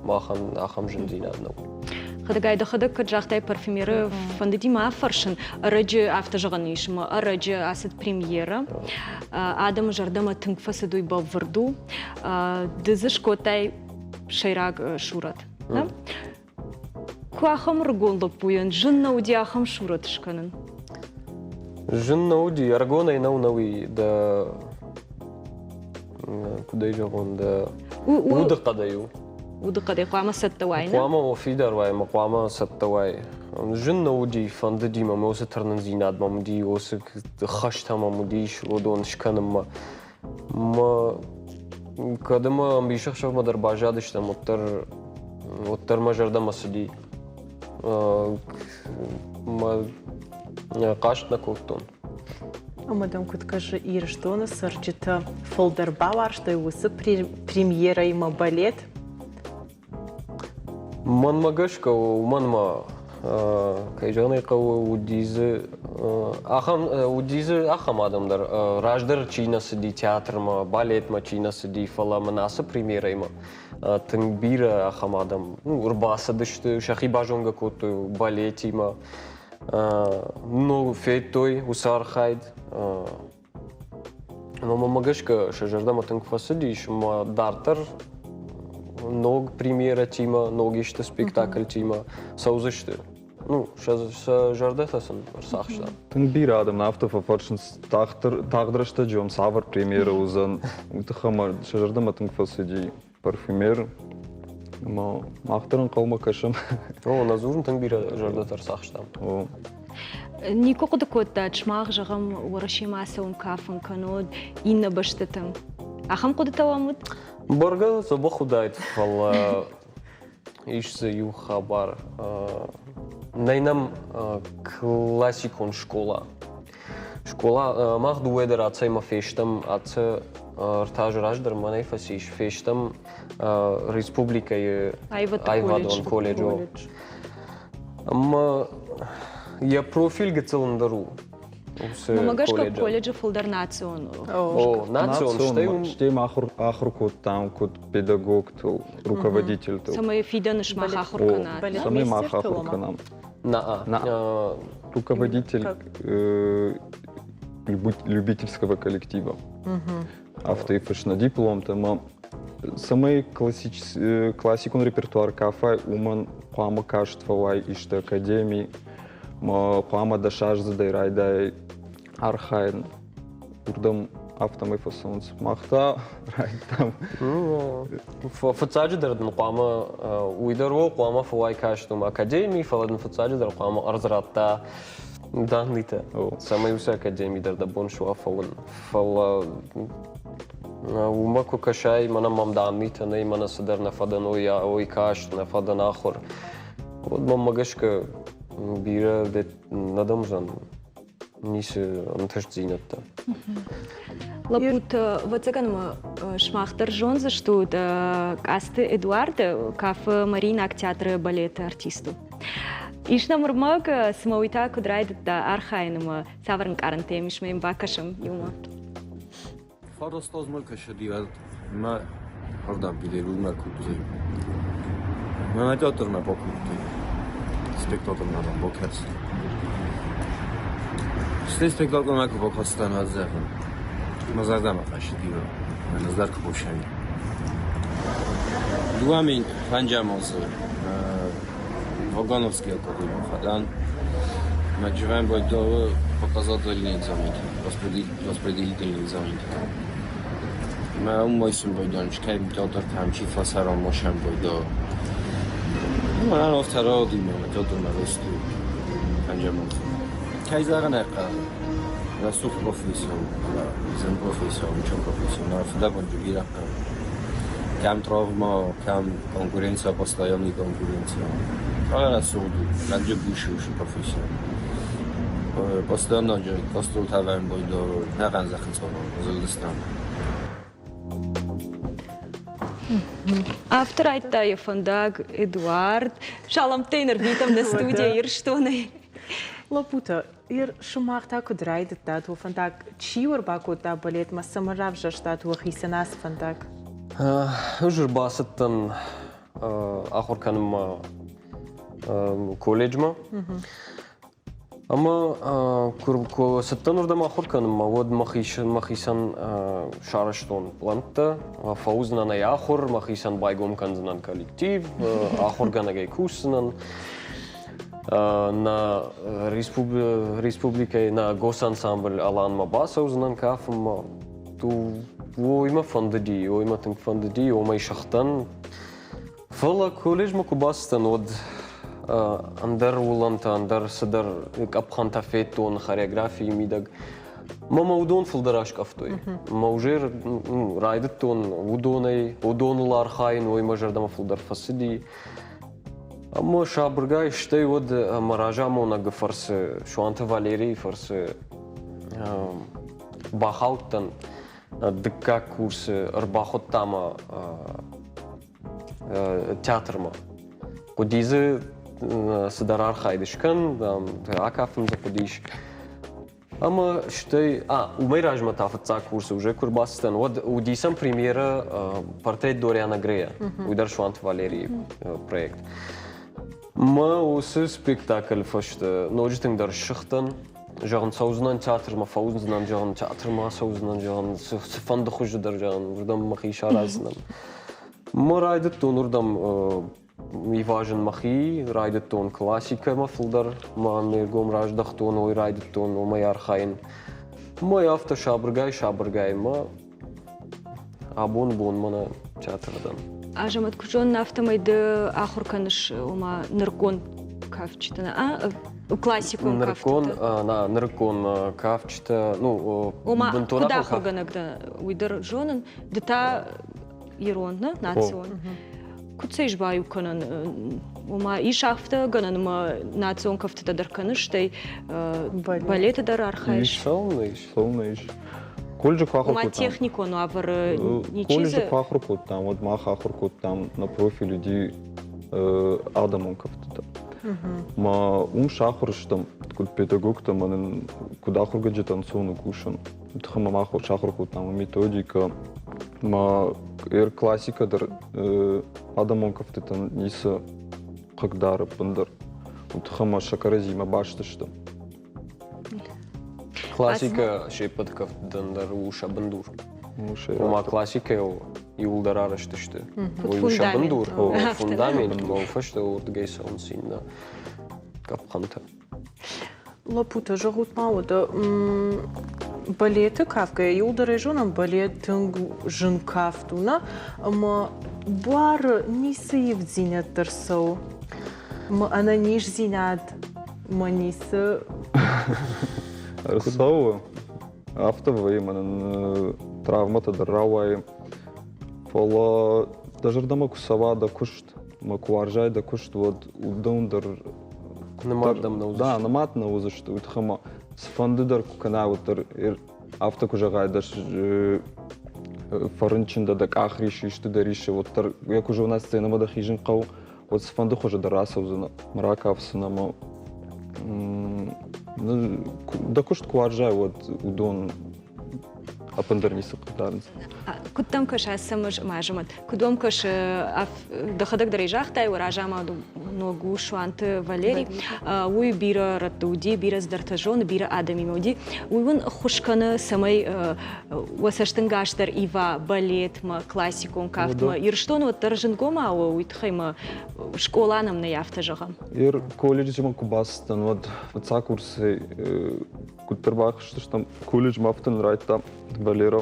махӕн ахӕм зындзинад нӕу. Хӕдӕгай, дӕхӕдӕг кӕд загътай парфюмеры, фӕндыди ма афӕрсын, ӕрӕджы афтӕ зӕгъӕн ис, ӕмӕ ӕрӕджы ацыд премьерӕ. Адӕмы зӕрдӕмӕ тынг фӕцыд, уый бӕлвырд у. Ды дзы скодтай сӕйраг сурӕт. Куы ахӕм ӕрыгон лӕппуйӕн зын нӕ уыди ахӕм сурӕт скӕнын? Зын нӕ уыди, ӕрыгонӕй нӕу нӕуи дӕ куыд ӕй зӕгъон, дӕ удыхъӕдӕй у. Удыхъӕдӕй хъуамӕ цӕттӕ уай, нӕ? Хъуамӕ о фидар уай ӕмӕ хъуамӕ цӕттӕ уай. Зын нӕ уыди, фӕндыди мӕм уыцы тырнындзинад мӕм уыди, уыцы хӕстӕ мӕм уыдис уыдон скӕнынмӕ. Мӕ кӕд ӕмӕ ӕмбисӕхсӕвмӕ дӕр баззадыстӕм, уӕддӕр уӕддӕр мӕ зӕрдӕмӕ цыди. Мӕ хъаст нӕ кодтон. Ӕмӕ дӕм куыд кӕсы, Ирыстоны цӕрджытӕ фылдӕр бауарзтой уыцы премьерӕимӕ балет? Мӕнмӕ гӕсгӕ, уымӕн ма, кӕй зӕгъын ӕй хъӕуы, уыди дзы ахӕм, уыди дзы ахӕм адӕм дӕр, раздӕр чи нӕ цыди театрмӕ, балетмӕ чи нӕ цыди, фӕлӕ мын ацы премьерӕимӕ тынг бирӕ ахӕм адӕм ӕрбацыдысты, сӕхи базонгӕ кодтой балетимӕ, ну, федтой уыцы архайд. Ӕмӕ мӕмӕ гӕсгӕ сӕ зӕрдӕмӕ тынг фӕцыдис ӕмӕ дарддӕр ног премьерӕтимӕ, ног исты спектакльтимӕ цӕудзысты. Ну, сӕ, сӕ зӕрдӕтӕ сын ӕрцахста. Тынг бирӕ адӕм афтӕ фӕфӕрсынц, тагъд рӕстӕджы уӕм цавӕр премьерӕ уыдзӕн, уый тыххӕй ӕмӕ сӕ зӕрдӕмӕ тынг фӕцыди парфюмер. Ӕмӕ мах дӕр ӕнхъӕлмӕ кӕсӕм. О, нӕ дзурын тынг бирӕ зӕрдӕтӕ ӕрцахстам. О. Никуы хъуыды кодтат, сымах, зӕгъӕм, Уӕрӕсемӕ ацӕуын кафын кӕнод иннӕ бӕстӕтӕм? Ахӕм хъуыдытӕ уӕм уыд? Бӕргӕ дзӕбӕх уыдаид, фӕлӕ ис дзы иу хабар. Нӕй нӕм классикон скъола. Скъола мах дыууӕ дӕр ацӕймӕ фестӕм, ацы ӕртӕ азы раздӕр мӕнӕй фӕцис, фестӕм республикӕйы аивадон колледжы. Ӕмӕ йӕ профиль гыццыл ӕндӕр у. Мӕ гӕсгӕ колледжы фылдӕр национ. О, национ, стӕй стӕй ма ахуыр кодтам куыд педагогтыл, руководительтыл. Цӕмӕй фидӕны сымах ахуыр кӕнат. Цӕмӕй мах ахуыр кӕнӕм. На. Руководитель любительского коллектива. Афтӕ фыст нӕ дипломтӕ ӕмӕ цӕмӕй классикон репертуар кафай, уымӕн хъуамӕ каст фӕуай исты академи, хъуамӕ дӕсаздзыдӕй райдай архайын. Уырдӕм афтӕмӕй фӕцӕуынц. Мах та райдтам. Фыццаджыдӕр дын хъуамӕ уый дӕр у, хъуамӕ фӕуай каст уым академи, фӕлӕ дын фыццаджыдӕр хъуамӕ ӕрдз радта даннытӕ, цӕмӕй уыцы академи дӕр дӕ бон суа фӕуын. Фӕлӕ уымӕ куы кӕсай, мӕнӕ мӕм даннытӕ нӕй, мӕнӕ цыдӕр нӕ фӕдӕн ой, ой каст, нӕ фӕдӕн ахуыр, уӕд мӕм гӕсгӕ бирӕ нӕ дӕмдзӕн ницы ӕнтыстдзинӕдтӕ. Лӕппутӕ, ӕвӕццӕгӕн ма сымах дӕр зондзыстут Къацты Эдуарды кафы Мариинаг театры балеты артист у. Ис нӕм ӕрмӕг, цымӕ уый та куыд райдыдта архайын ӕмӕ цавӕр ӕнкъарӕнтӕ йӕм ис, ӕмӕ йын бакӕсӕм иумӕ. Фарастазмӕ кӕсӕдиуӕд мӕ ардӕм Петербургмӕ куывтой. Мӕнӕ театрмӕ бакуывтой. Спектакльмӕ дам бакӕс. Стӕй спектакльмӕ куы бакастӕн, уӕд зӕгъын, мӕ зӕрдӕмӕ фӕцыди, мӕнӕ дӕр куы босӕй. 2005 азы Вагановский академийы фӕдӕн. Мӕ живем бойдовы показательный экзамен, распределительный экзамен. Мӕ умойсын бойдон, чкай театр там чи фасарон мошен бойдо. Мӕ офтаро дима, театр мӕ росту. Панджамон. Кӕй зӕгъын ӕй хъӕуы, рӕсугъд профессион, зын профессион, чон профессион, фыдӕбонджы бирӕ хъӕуы. Кӕм травма, кӕм конкуренция, постоянный конкуренция. Фӕлӕ рӕсугъд у, лӕджы бусы усы профессион. Постоянно гастролтӕ бойдо нӕхъӕн зӕххы цъорон, зылдыстӕм. Афтӕ райдта йӕ фӕндаг Эдуард. Саламттӕ йын ӕрвитӕм нӕ студийӕ Ирыстонӕй. Лӕппутӕ, Ир, сымах та куыд райдыдтат уӕ фӕндаг? Чи уӕ ӕрбакодта балетмӕ, цӕмӕн равзӕрстат уӕхицӕн ацы фӕндаг? Ӕз ӕрбацыдтӕн ахуыр кӕнынмӕ колледжмӕ. Ӕмӕ куы цыдтӕн уырдӕм ахуыр кӕнынмӕ, уӕд мӕхицӕн сарӕзтон пълӕнттӕ. Фӕуыдзынӕн ӕй ахуыр, мӕхицӕн байгом кӕндзынӕн коллектив, ахуыргӕнӕгӕй кусдзынӕн. Нӕ республикӕйы нӕ госансамбль Аланмӕ бацӕудзынӕн кафынмӕ. Уый мӕ фӕндыди, уый мӕ тынг фӕндыди, уымӕй сыгъдтӕн. Фӕлӕ колледжмӕ куы бацыдтӕн, уӕд ӕндӕр уылӕнтӕ, ӕндӕр цыдӕр къӕпхӕнтӕ федтон хореографийы мидӕг. Мӕ мӕ уыдон фылдӕр аскъӕфтой. Мӕ уже райдыдтон уыдонӕй, уыдоныл архайын, уый мӕ зӕрдӕмӕ фылдӕр фӕцыди. Ӕмӕ сабыргай стӕй уӕд мӕ разамонӕгы фӕрцы, Суанты Валерийы фӕрцы бахаудтӕн дыккаг курсы ӕрбахуыдта мӕ театрмӕ. Хъуыди дзы цыдӕр архайд скӕн, акафын дзы хъуыдис. Ӕмӕ стӕй, уымӕй размӕ та фыццаг курсы уже куы рбацыдтӕн, уӕд уыди сӕм премьерӕ портрет Дориана Грея, уый дӕр Суанты Валерийы проект. Мӕ уыцы спектакль фӕстӕ ноджы тынгдӕр ссыгътӕн. Зӕгъын, цӕудзынӕн театрмӕ, фӕуыдзынӕн, зӕгъын, театрмӕ ацӕудзынӕн, зӕгъын, цыфӕнды хуызы дӕр, зӕгъын, уырдӕм мӕхи сараздзынӕн. Мӕ райдыдтон уырдӕм ивазын мӕхи, райдыдтон классикӕмӕ фылдӕр, мӕ ме ргом раздӕхтон, уый райдыдтон уымӕй архайын. Мӕ афтӕ сабыргай-сабыргай мӕ абон бон мӕнӕ театры дӕн. Азӕмӕт, куыд зонын, афтӕмӕй ды ахуыр кӕныс, ома нырыккон кафджыты, классикон нырыккон, на, нырыккон кафджытӕ, ну, ома, бынтон куыд ахуыргӕнӕг дӕ, уый дӕр зонын. Ды та ирон, нӕ, национ. Куыд сӕ ис баиу кӕнӕн? Ома ис афтӕ гӕнӕн ӕмӕ национ кӕфтытӕ дӕр кӕныс, стӕй балеты дӕр архайыс? Ис, цӕуылнӕ ис, цӕуылнӕ ис. Колледжы куы ахуыр Ома кодтам. техникон уавӕры ничи Колледжы куы ахуыр кодтам, уӕд мах ахуыр кодтам, нӕ профиль уыди адӕмон кӕфтытӕ. Ма уым сахуыр стӕм, куыд педагогтӕ ӕмӕ нын куыд ахуыргӕнджытӕ ӕнцон у кусын. Тыхы ма мах сахуыр кодтам методикӕ, ма классикӕ дӕр адӕмон кӕфтытӕн ницы хъыгдары ӕппындӕр. Тыхы ӕмӕ сӕ кӕрӕдзимӕ баст сты. Классикӕ се ппӕт кӕфтытӕн дӕр у сӕ бындур. Ома классикӕйыл иууылдӕр арӕзт сты. Уый у сӕ бындур, фундамент, ӕмӕ фӕстӕ уырдыгӕй цӕуынц иннӕ къӕпхӕнтӕ. Лӕппутӕ, зӕгъут ма уӕдӕ, балеты кафгӕйӕ иуылдӕр ӕй зонӕм, балет тынг зын кафт у, нӕ? Ӕмӕ буары ницы ивддзинӕдтӕ рцӕуы? Ӕмӕ ӕнӕниздзинад мӕ ницы... Рцӕуы. Афтӕ вӕййы, мӕнӕн травмӕтӕ дӕр рауайы. Фӕлӕ дӕ зӕрдӕмӕ куы цӕуа дӕ куыст, ӕмӕ куы уарзай дӕ куыст, уӕд уыдон дӕр Нымад дӕм нӕ уыдзысты. Да, нымад нӕ уыдзысты. Уый тыххӕй ма цыфӕнды дӕр куы кӕнай, уӕддӕр афтӕ куы зӕгъай, дӕ фӕрынчын дӕ, дӕ къах рисы, исты дӕ рисы, уӕддӕр йӕ куы зонай сценӕмӕ дӕ хизын хъӕуы, уӕд цыфӕнды хуызы дӕр рацӕудзынӕ, ракафдзынӕ ӕмӕ дӕ куыст куы уарзай, уӕд уыдон ӕппындӕр ницы хъыгдарынц. Куыд дӕм кӕсы Ацӕмӕз ӕмӕ Азӕмӕт? Куыд уӕм кӕсы, дӕхӕдӕг дӕр ӕй загътай, уӕ разамӕ ног у Суанты Валери. Уый бирӕ рӕтты уыди, бирӕ цыдӕртӕ зоны, бирӕ адӕмимӕ уыди. Уый уын ӕххуыс кӕны, цӕмӕй уӕ цӕстӕнгас дӕр ива балетмӕ, классикон кафтмӕ. Ирыстон уӕддӕр зындгомау у, уый тыххӕй мӕ скъола нӕм нӕй, афтӕ зӕгъӕм. Ер колледжмӕ куы бацыдтӕн, уӕд фыццаг курсӕй куыддӕр бахызтыстӕм колледжмӕ, афтӕ нын райдыдта Валера.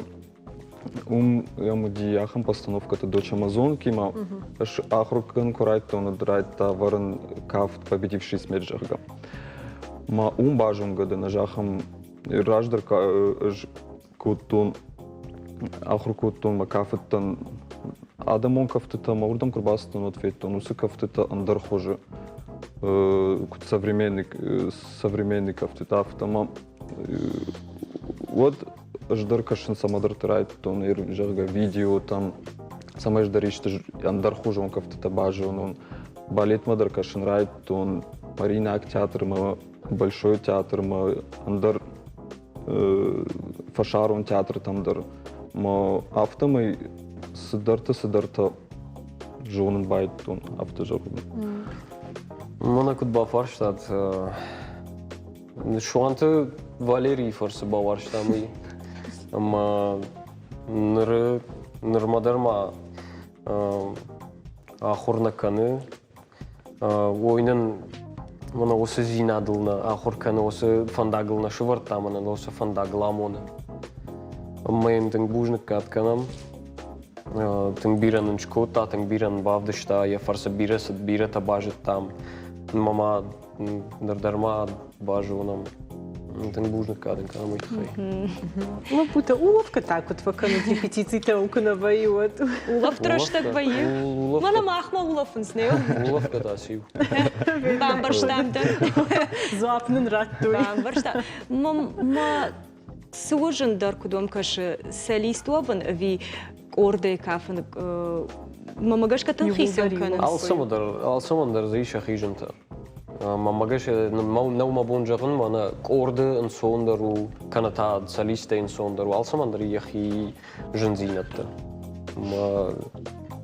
Уым йӕм уыди ахӕм постановкӕтӕ «Дочь Амазонки»-мӕ. Ӕз ахуыр кӕнын куы райдыдтон, уӕд райдыдта ӕвӕрын кафт «Победивший смерть», зӕгъгӕ. Ма уым базонгӕ дӕн ӕз ахӕм раздӕр ӕз кодтон, ахуыр кодтон мӕ кафыдтӕн адӕмон кӕфтытӕ мӕ уырдӕм куы рбацыдтӕн, уӕд федтон уыцы кӕфтытӕ ӕндӕр хуызы, куыд современный, современный кӕфтытӕ, афтӕ ӕмӕ уӕд ӕз дӕр кӕсын цӕмӕдӕрты райдыдтон, зӕгъгӕ, видеотӕм, цӕмӕй ӕз дӕр исты ӕндӕрхуызон кӕфтытӕ базонон. Балетмӕ дӕр кӕсын райдыдтон, Маринаг театрмӕ, Большой театрмӕ, ӕндӕр фӕсарон театртӕм дӕр. Мӕ афтӕмӕй цыдӕртӕ-цыдӕртӕ зонын байдыдтон, афтӕ зӕгъын. Мӕнӕ куыд бафарстат, Суанты Валерийы фӕрцы бауарзтам уый. Ӕмӕ ныры нырмӕ дӕр ма ахуыр нӕ кӕны. Уой нын мӕнӕ уыцы дзинадыл нӕ ахуыр кӕны, уыцы фӕндагыл нӕ сывӕрдта, мӕнӕ уыцы фӕндагыл амоны. Ӕмӕ йын тынг бузныг кад кӕнӕм. Тынг бирӕ нын скодта, тынг бирӕ нын бавдыста, йӕ фӕрцы бирӕ цыд, бирӕтӕ базыдтам. Мӕ ма ныр дӕр ма базонӕм. Тынг бузныг кадын кӕнӕм уый тыххӕй. Лӕппутӕ, улӕфгӕ та куыд фӕкӕнут репетицитӕ уым куы нӕ вӕййы, уӕд? Улӕфты рӕстӕг вӕййы. Мӕнӕ махмӕ улӕфынц, не? Улӕфгӕ та циу. Бамбӕрстам дӕ. Дзуапп нын радтой. Бамбӕрстам. Мӕ цы у зындӕр, куыд уӕм кӕсы, солист уӕвын ӕви къордӕй кафын? Мӕмӕ гӕсгӕ тынг хицӕн кӕнынц. Алцӕмӕн дӕр дзы ис йӕхи зынтӕ. Мӕнмӕ гӕсгӕ нӕу мӕ бон зӕгъын, мӕнӕ къорды ӕнцондӕр у, кӕнӕ та солисттӕй ӕнцондӕр у. Алцӕмӕн дӕр йӕхи зындзинӕдтӕ. Мӕ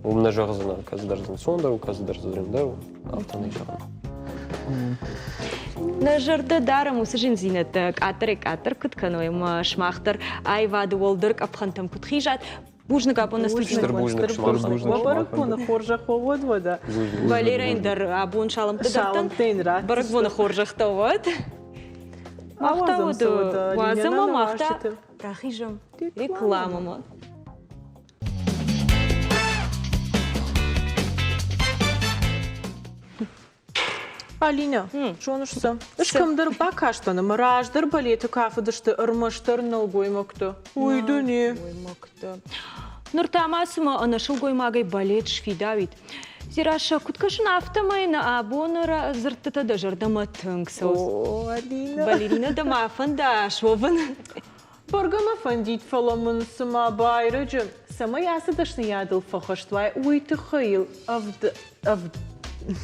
уым нӕ зӕгъдзынӕн, кӕцыдӕр дзы ӕнцондӕр у, кӕцыдӕр дзы зындӕр у, афтӕ нӕ зӕгъын. Нӕ зӕрдӕ дарӕм уыцы зындзинӕдтӕ къаддӕрӕй-къаддӕр куыд кӕной ӕмӕ сымах дӕр аивады уӕлдӕр къӕпхӕнтӕм куыд хизат. Бузныг абон нӕ студийы. Стыр бузныг сымахӕн. Уӕ бӕрӕгбоны хорзӕх уӕд уӕдӕ. Валерӕйӕн дӕр абон саламтӕ дӕттӕн. Бӕрӕгбоны хорзӕхтӕ уӕд. Мах та уӕд уадзӕм ӕмӕ мах та рахизӕм рекламӕмӕ. Алинӕ, зоныс цы? Ӕз кӕмдӕр бакастӕн ӕмӕ раздӕр балеты кафыдысты ӕрмӕстдӕр нӕлгоймӕгтӕ. Уый дуне. Нӕлгоймӕгтӕ. Ныр та ма цыма ӕнӕ сылгоймагӕй балет сфидауид. Дзерассӕ, куыд кӕсын, афтӕмӕй нӕ абоны дзырдтытӕ дӕ зӕрдӕмӕ тынг цӕуынц. О, Алинӕ. Балеринӕ дӕ ма фӕнда суӕвын? Бӕргӕ мӕ фӕндид, фӕлӕ мын цыма байрӕджы, цӕмӕй ацы дӕсныйадыл фӕхӕст уай, уый тыххӕй йыл авд авд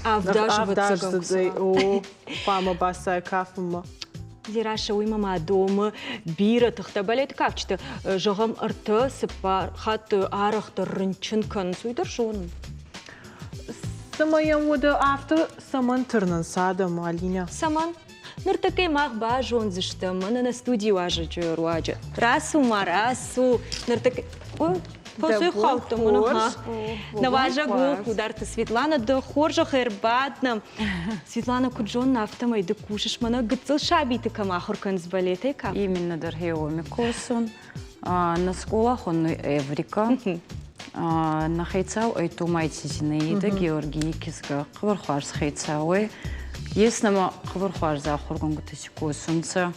авдаздзыдӕй о хъуамӕ бацай кафынмӕ. Дзерассӕ, уый мӕ домы бирӕ тыхтӕ. Балеты кафджытӕ, зӕгъӕм, ӕртӕ, цыппар хатты арӕхдӕр рынчын кӕнынц, уый дӕр зонын. Цымӕ йӕм уӕдӕ афтӕ цӕмӕн тырнынц адӕм, Алинӕ? Цӕмӕн? Ныртӕккӕ мах базондзыстӕм мӕнӕ нӕ студийы уазӕджы руаджы. Рацу ма, рацу. Ныртӕккӕ Фӕсой хаудта мӕнӕ ха. Нӕ уазӕг у Хударты Светлана, ды хорзӕх ӕрбад нӕм. Светлана, куыд зонын, афтӕмӕй ды кусыс мӕнӕ гыццыл сабиты кӕм ахуыр кӕныс балетӕй кафт? Именно дӕр хеуоми косун. На скъола хоннуй Эврика. На хецау ӕй Томайти Зинаида Георгийи кизгӕ. Хъӕбӕр хуарз хецау ӕй. Ес нӕмӕ хъӕбӕр хуарз ахургӕнгутӕ си косунцӕ.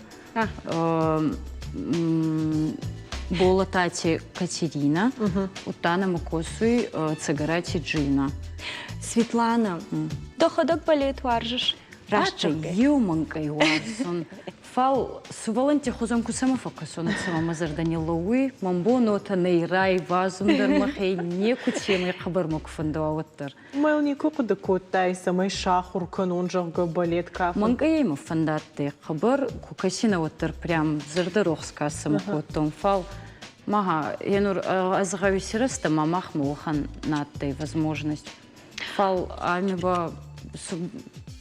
Болатати Катерина, удта нӕмӕ косуй Цӕгӕрати Джина. Светлана, дӕхӕдӕг балет уарзыс? Раст еу мӕнкъӕй уарзун. Фал сувӕллӕнтти хузӕн ку цӕмӕ фӕккӕсон, цӕмӕ мӕ зӕрдӕ ниллӕууй, мӕн бон уотӕ нӕй райвазун дӕр мӕхе некуцемӕй хъӕбӕр мӕ ку фӕндӕуа, уӕддӕр. Мӕл никуы хъуыды кодтай, цӕмӕй сахуыр кӕнон, зӕгъгӕ, балет кафын? Мӕнкъӕй мӕ фӕндадтӕй хъӕбӕр, ку кӕсинӕ, уӕддӕр прям зӕрдӕрохс ка цӕмӕ кодтон, фал мага енур ӕз гъӕуи сирӕзтӕ ма махмӕ уӕхӕн на адтӕй возможность. Фал ами ба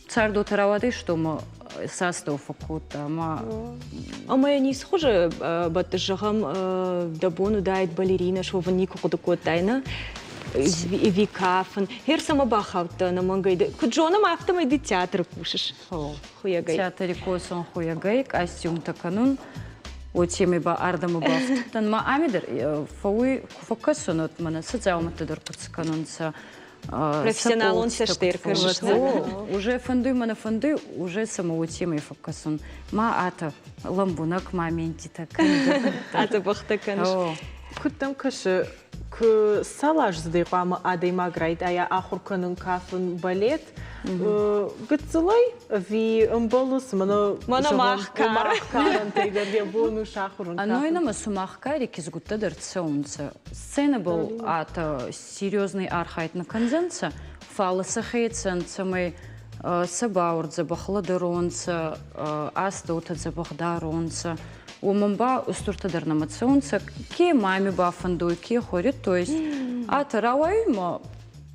цардотӕ рауадӕй, что ма састӕу фӕккодта ӕма Ӕмӕ йӕ ницы хуызы бӕттыс, зӕгъӕм, дӕ бон уыдаид балеринӕ суӕвын никуы хъуыды кодтай, нӕ? Ӕви кафын. Гъер цӕмӕ бахаудтӕ ӕнӕмӕнгӕй? Куыд зонӕм, афтӕмӕй ды театры кусыс хуйӕгӕй. Театри косун хуйӕгӕй, костюмтӕ кӕнун. Уотемӕй ба ардӕмӕ бафтудтӕн. Ма ами дӕр фӕууй, ку фӕккӕсун, уӕд мӕнӕ сӕ дзаумӕттӕ дӕр куд кӕнунцӕ. Профессионалон цӕстӕй ӕркӕсыс. Уже фӕндуй мӕ нӕ фӕндуй, уже сӕмӕ уотемӕй фӕккӕсун. Ма атӕ лӕмбунӕг моментитӕ кӕнгӕ. Атӕ бӕхтӕ кӕныс. Куыд дӕм кӕсы, куы цал аздзыдӕй хъуамӕ адӕймаг райдайа ахуыр кӕнын кафын балет, гыццылӕй ӕви ӕмбӕлы цымӕ Мӕнӕ мах кар. карӕнтӕй дӕр йӕ бон у сахуыр кафын. Ӕной нӕмӕ сумах кари кизгуттӕ дӕр цӕунцӕ. Сценӕбӕл атӕ серьезный архайд нӕ кӕндзӕнцӕ, фал сӕ хецӕн, цӕмӕй сӕ бауӕр дзӕбӕх лӕдӕронцӕ, астӕутӕ дзӕбӕх даронцӕ. Уомӕн ба устуртӕ дӕр нӕмӕ цӕунцӕ, ке маме бафӕндуй, ке хори, то есть атӕ рауайуй ма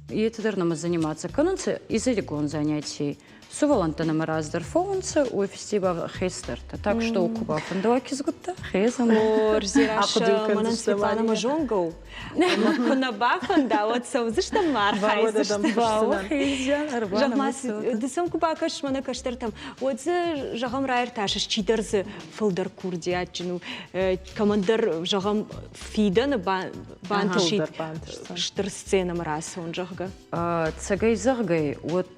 етӕ дӕр нӕмӕ заниматься кӕнунцӕ изӕригон занятий. Сувӕллӕнттӕ нӕмӕ раздӕр фӕуунцӕ, офиси ба хестӕртӕ. Так что ку бафӕндӕуа кизгуттӕ, хезӕн. Хорз, Зираша, мӕнӕн Светлана мӕ зонгӕ у. Ӕмӕ куы нӕ бафӕнда, уӕд цӕудзыстӕм ма архайдзыстӕм. Зӕгъ-ма, ды сӕм куы бакӕсыс мӕнӕ кӕстӕртӕм, уӕд дзы, зӕгъӕм, раиртасыс, чидӕр дзы фылдӕр курдиатджын у, кӕмӕндӕр, зӕгъӕм, фидӕны бантысид стыр сценӕмӕ рацӕуын, зӕгъгӕ. Цӕгӕй зӕгъгӕй, уӕд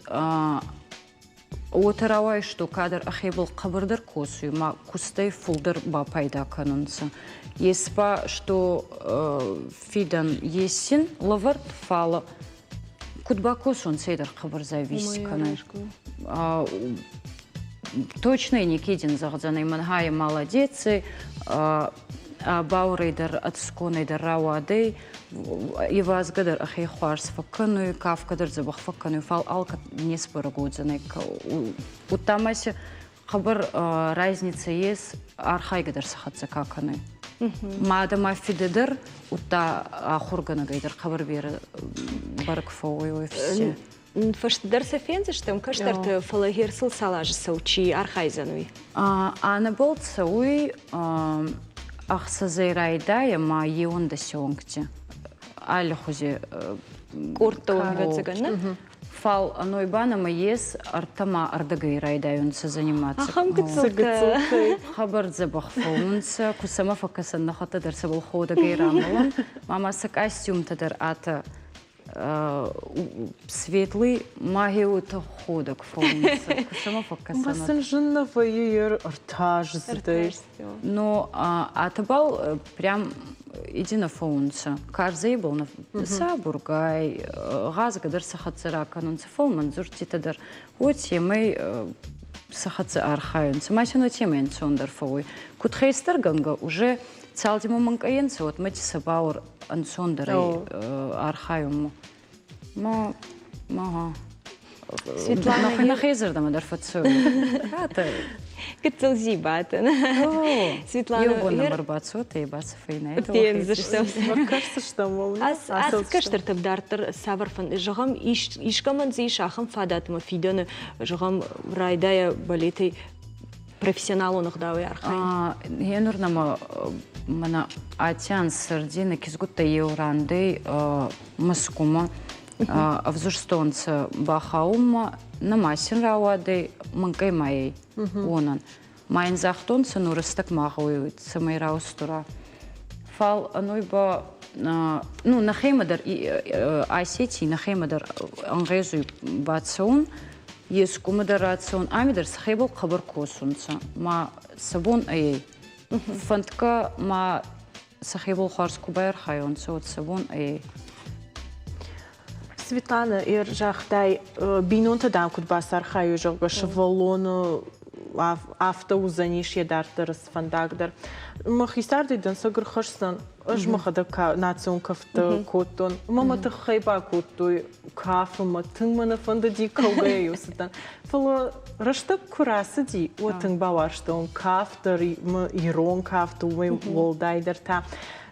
Уотӕ рауайы, што кадӕр ӕхебӕл хъӕбӕрдӕр косуй ма кустӕй фулдӕр бапайда кӕнунцӕ. Ес ба, што фидӕн есин лӕвӕрд, фал куд бакосонцӕ дӕр хъӕбӕр зависть кӕнуй. Точно никедин зӕгъдзӕнӕй, мӕн хай молодец, бауӕрӕй дӕр ӕцгонӕй дӕр рауадӕй, ивазгӕ дӕр ӕхе хуарз фӕккӕнуй, кафгӕ дӕр дзӕбӕх фӕккӕнуй, фал алкӕд не сбӕрӕг уодзӕнӕй. Удта ма си хъӕбӕр разница ес, архайгӕ дӕр сӕ хӕццӕ ка кӕнуй. Мадӕ ма фидӕ дӕр, удта ахургӕнӕгӕй дӕр хъӕбӕр берӕ бӕрӕг фӕууй уой все. Фӕстӕдӕр сӕ фендзыстӕм кӕстӕрты, фӕлӕ Герцл цал азы цӕуы, чи архайдзӕн уый? Анӕбӕл цӕуй ӕхсӕзӕй райдайӕ ма еуӕндӕсеуӕнгти аллихузи къордтӕ ӕвӕццӕгӕн, нӕ? Фал ӕной ба нӕмӕ ес ӕртӕ ма ӕрдӕгӕй райдайунцӕ заниматься. Ахӕм гыццылтӕ. Хабар дзӕбӕх фӕуунцӕ, ку сӕмӕ фӕккӕсӕн нӕхуӕдтӕ дӕр сӕбӕл ходӕгӕй рамӕлӕн. Ма сӕ костюмтӕ дӕр атӕ светлый магиуты ходӕг фӕуынц, куы фӕкӕсӕн. Сын зын нӕ вӕййы йе ртаздзыдӕй. Но атыбал прям иди фӕуынц. Карзӕй был сабургай, гъазгӕ дӕр сӕ хӕццӕ ракӕнунцӕ, фӕлмӕн дзурдтитӕ дӕр. Уой темӕй сӕ хӕццӕ архайунцӕ. Ма син темӕ ӕнцондӕр фӕууй. Куд хестӕргӕнгӕ уже цалдимӕ мӕнкъайӕнцӕ, уӕдмӕ сӕ бауӕр ӕнцондӕрӕй архайунмӕ. Ма, ага. Светлана нӕхе зӕрдӕмӕ дӕр фӕццӕуй. Гыццыл зибатӕн. Светлана, еу бон нӕм ӕрбацотӕй бацӕфӕй нӕ. Фендзыстӕм. Кӕсдзыстӕм. Ацы кӕстӕртӕ дарддӕр цавӕр фӕнд, зӕгъӕм, искӕмӕн дзы ис ахӕм фадат ӕмӕ фидӕны, зӕгъӕм, райдайа балетӕй профессионалон ӕгъдауӕй архайын? Гъенур нӕмӕ мӕнӕ Атиан сӕрди нӕ кизгуттӕ еу рандӕй Мӕскумӕ ӕвзурстонцӕ бахаунмӕ, нӕма син рауадӕй мӕнкъӕй майӕй уонӕн. Ма ин загътонцӕ, ну рӕстӕг ма гъӕуй, цӕмӕй раустура. Фал ӕной ба ну нӕхемӕ дӕр Осетий нӕхемӕ дӕр ӕнгъезуй бацӕун, ескумӕ дӕр рацӕун, ами дӕр сӕхебӕл хъӕбӕр косунцӕ. Ма сӕ бон ӕй. Фӕндгӕ ма сӕхебӕл хуарз ку байархайонцӕ, уӕд сӕ бон ӕй. Светлана, ер загътай, бинонтӕ дӕм куыд бацархайой, зӕгъгӕ, сывӕллоны афтӕ уыдзӕнис йӕ дарддӕры фӕндаг дӕр. Мӕхи цардӕй дӕнцӕг ӕрхӕсдзӕн. Ӕз мӕхӕдӕг национ кӕфттӕ кодтон. Ӕмӕ мӕ тыххӕй бакодтой кафынмӕ. Тынг мӕ нӕ фӕндыди, кӕугӕйӕ-иу цыдтӕн. Фӕлӕ рӕстӕг куы рацыди, уӕд тынг бауарзтон кафт дӕр, ирон кафт, уымӕй уӕлдайдӕр та.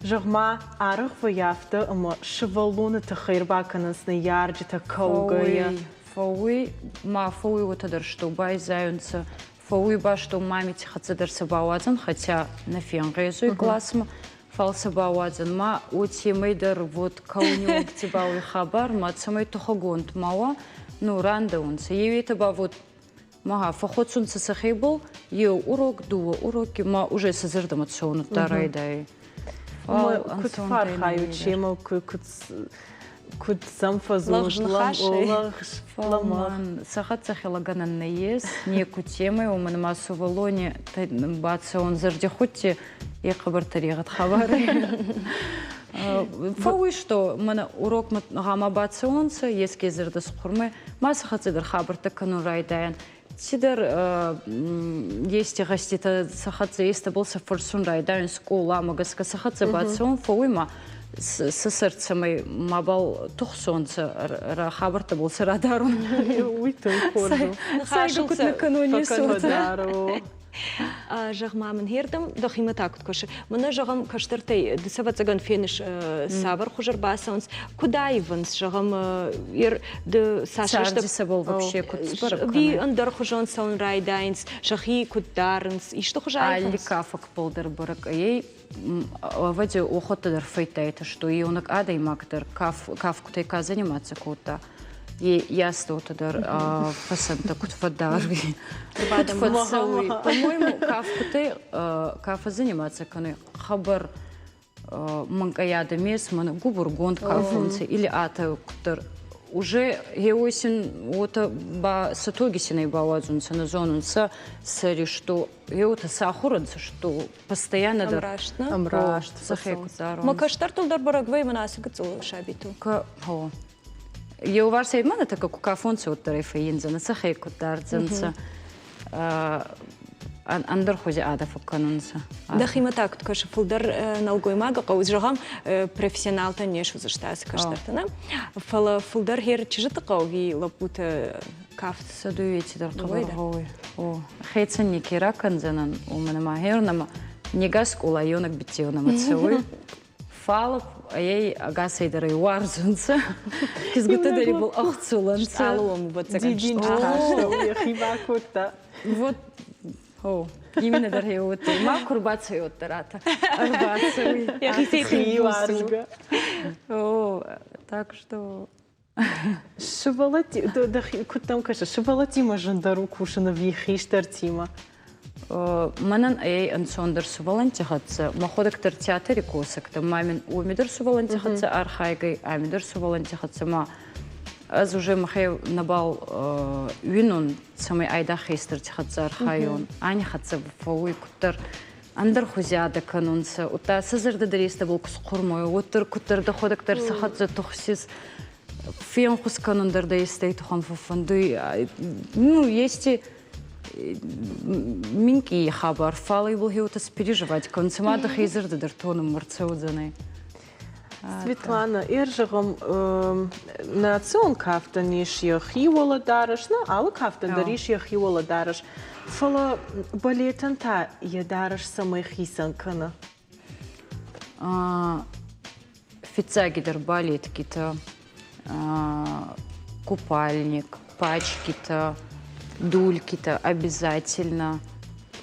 Зӕгъ-ма, арӕх вӕййы афтӕ, ӕмӕ сывӕллоны тыххӕй ӕрбакӕнынц ныййарджытӕ кӕугӕйӕ. Фӕууй, ма фӕууй уотӕ дӕр, што байзайунцӕ. Фӕууй ба, што мамити хӕццӕ дӕр сӕ бауадзӕн, хотя нӕ фенгъезуй классмӕ, фал сӕ бауадзӕн. Ма уотемӕй дӕр вот кӕуни уӕнгти бауй хабар, ма цӕмӕй тухӕгонд ма уа, ну, рандӕунцӕ. Еуетӕ ба вот Ага, фӕхуӕцунцӕ сӕхебӕл еу урок, дууӕ уроки, ма уже сӕ зӕрдӕмӕ цӕун удта райдайуй. Куд фӕархайут семӕ, куд куд сӕм фӕдзурут? Лӕгъз Фӕлмӕн, сӕ хӕццӕ хелагӕнӕн нӕййес, некутемӕй, уомӕн ӕма сувӕллони бацӕун зӕрдихудти е хъӕбӕр тӕрегъӕд хабар. Фӕууй, што мӕнӕ урокмӕ гъӕма бацӕуонцӕ, еске зӕрдӕ схъурмӕ, ма сӕ хӕццӕ дӕр хабӕрттӕ кӕнун райдайӕн. Цидӕр ести гъӕзтитӕ сӕ хӕццӕ естӕбӕл сӕ фӕрсун райдайун скъоламӕ гӕсгӕ сӕ хӕццӕ бацӕун фӕууй ма сӕ сӕр цӕмӕй мабал тухсонцӕ хабӕрттӕбӕл сӕ радарун. Уый тынг хорз у. Сайгӕ куд нӕ кӕнон есотӕ. Зӕгъ-ма мын, хердӕм дӕхимӕ та куыд кӕсы? Мӕнӕ, зӕгъӕм, кӕстӕртӕй ды ӕвӕццӕгӕн феныс, цавӕр хуыз ӕрбацӕуынц, куыд аивынц, зӕгъӕм, ды цас рӕстӕг вообще куыд сбӕрӕг Ви ӕндӕрхуызон цӕуын райдайынц, сӕхи куыд дарынц, исты хуыз аивынц? Алли кафӕгбыл дӕр бӕрӕг ӕй, ӕвӕдзи, охотӕ дӕр фӕйдтайтӕ, что еунӕг адӕймаг дӕр кафгутӕй ка заниматься кодта, ястотӕ дӕр фӕсӕнтӕ куд фӕддаруй, куд фӕццӕуй. По-моему, кафгутӕй кафа заниматься кӕнуй хъӕбӕр мӕнкъӕй адӕм ес, мӕн губургонд кафунцӕ или атӕ куддӕр. Уже гъеуой син уотӕ ба сӕ тоги син бауадзунцӕ, нӕ зонунцӕ сӕри, что гъеуотӕ сӕ ахур ӕнцӕ, что постоянно дӕр Ӕмраст, нӕ? Ӕмраст. Сӕхе куд Ма кӕстӕртыл дӕр бӕрӕг вӕййы мӕнӕ ацы гыццыл сабитыл. Гъо. Еуварсӕй ма нӕ ку кафонцӕ, уӕддӕр ӕй фӕййиндзӕнӕ, сӕхе куд дардзӕнцӕ. Ӕндӕр хузи адӕ фӕккӕнунцӕ. Дӕхимӕ та куыд кӕсы, фылдӕр нӕлгоймагы хъӕуы, зӕгъӕм, профессионалтӕ не суыдзысты ацы кӕстӕртӕ, нӕ? Фӕлӕ фылдӕр хер чызджыты хъӕуы ӕви лӕппуты кафт? Сӕ дууети дӕр хъӕбӕр гъӕуй. О, хецӕн неке ракӕндзӕнӕн, уомӕн ӕма хернӕмӕ не гас скъола еунӕг биццеунӕмӕ цӕуй. Фал ӕй ӕгасӕй дӕр ӕй уарзунцӕ. Кизгуттӕ дӕр ибӕл ӕхцулӕнцӕ. Стъалы уӕм ӕвӕццӕгӕн. Йӕхи бакодта. Вот, о, именно дӕр хеуодтӕй. Ма ку рбацӕуоддӕр атӕ. Ӕрбацӕуй. Йӕхицӕй Хи уарзгӕ. О, так что Сывӕллӕтти дӕхи куыд дӕм кӕсы, сывӕллӕттимӕ зындӕр у кусын ӕви хистӕртимӕ? Мӕнӕн ӕй ӕнцондӕр сувӕллӕнтти хӕццӕ. Мӕхуӕдӕг дӕр театри косӕг дӕн, ма мин уоми дӕр сувӕллӕнтти хӕццӕ архайгӕй, ами дӕр сувӕллӕнтти хӕццӕ ма ӕз уже мӕхе нӕбал уинун, цӕмӕй айдагъ хестӕрти хӕццӕ архайон. Ани хӕццӕ фӕууй куддӕр ӕндӕр хузи адӕ кӕнунцӕ. Удта сӕ зӕрдӕ дӕр естӕбӕл ку схъурмой, уӕддӕр куддӕр дӕхуӕдӕг дӕр сӕ хӕццӕ тухсис. Фенхус кӕнун дӕр дӕ естӕй тухӕн фӕффӕндуй. Ну, ести минкъий хабар, фал ибӕл хеуотӕ спереживать кӕнун, цума дӕхе зӕрдӕ дӕр тонунмӕ рцӕудзӕнӕй. Светлана, ӕр зӕгъӕм, национ кафтӕн ис йӕхи уӕлӕдарӕс, нӕ алы кафтӕн дӕр ис йӕхи уӕлӕдарӕс, фӕлӕ балетӕн та йӕ дарӕс цӕмӕй хицӕн кӕны? Фиццагидӕр балеткитӕ, купальник, пачкитӕ, дулькитӕ обязательно.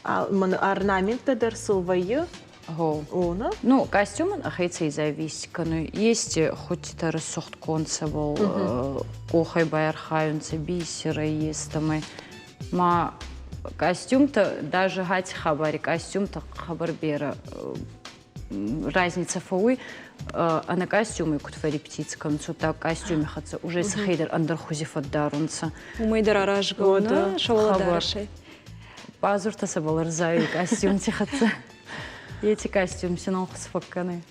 Орнаменттӕ дӕр сыл вӕййы? Гъо. О, Ну, костюмӕн ӕхецӕй зависит кӕнуй. Есть хоть рӕсугъд конд цӕбӕл къохӕй байархайунцӕ, бисерӕй естӕмӕй. Ма костюмтӕ, даже гьати хабари костюмтӕ хъӕбӕр берӕ разница фӕууй. Ӕнӕ костюми куд фӕррепетици кӕнунцӕ, так костюми хӕццӕ уже сӕхе дӕр ӕндӕр хузи фӕддарунцӕ. Уымӕй дӕр аразгӕ у, нӕ сӕуӕлӕдарӕсӕй. Базуртӕ сӕбӕл ӕрзайуй костюмти хӕццӕ. Еци костюм син ӕнхус фӕккӕнуй.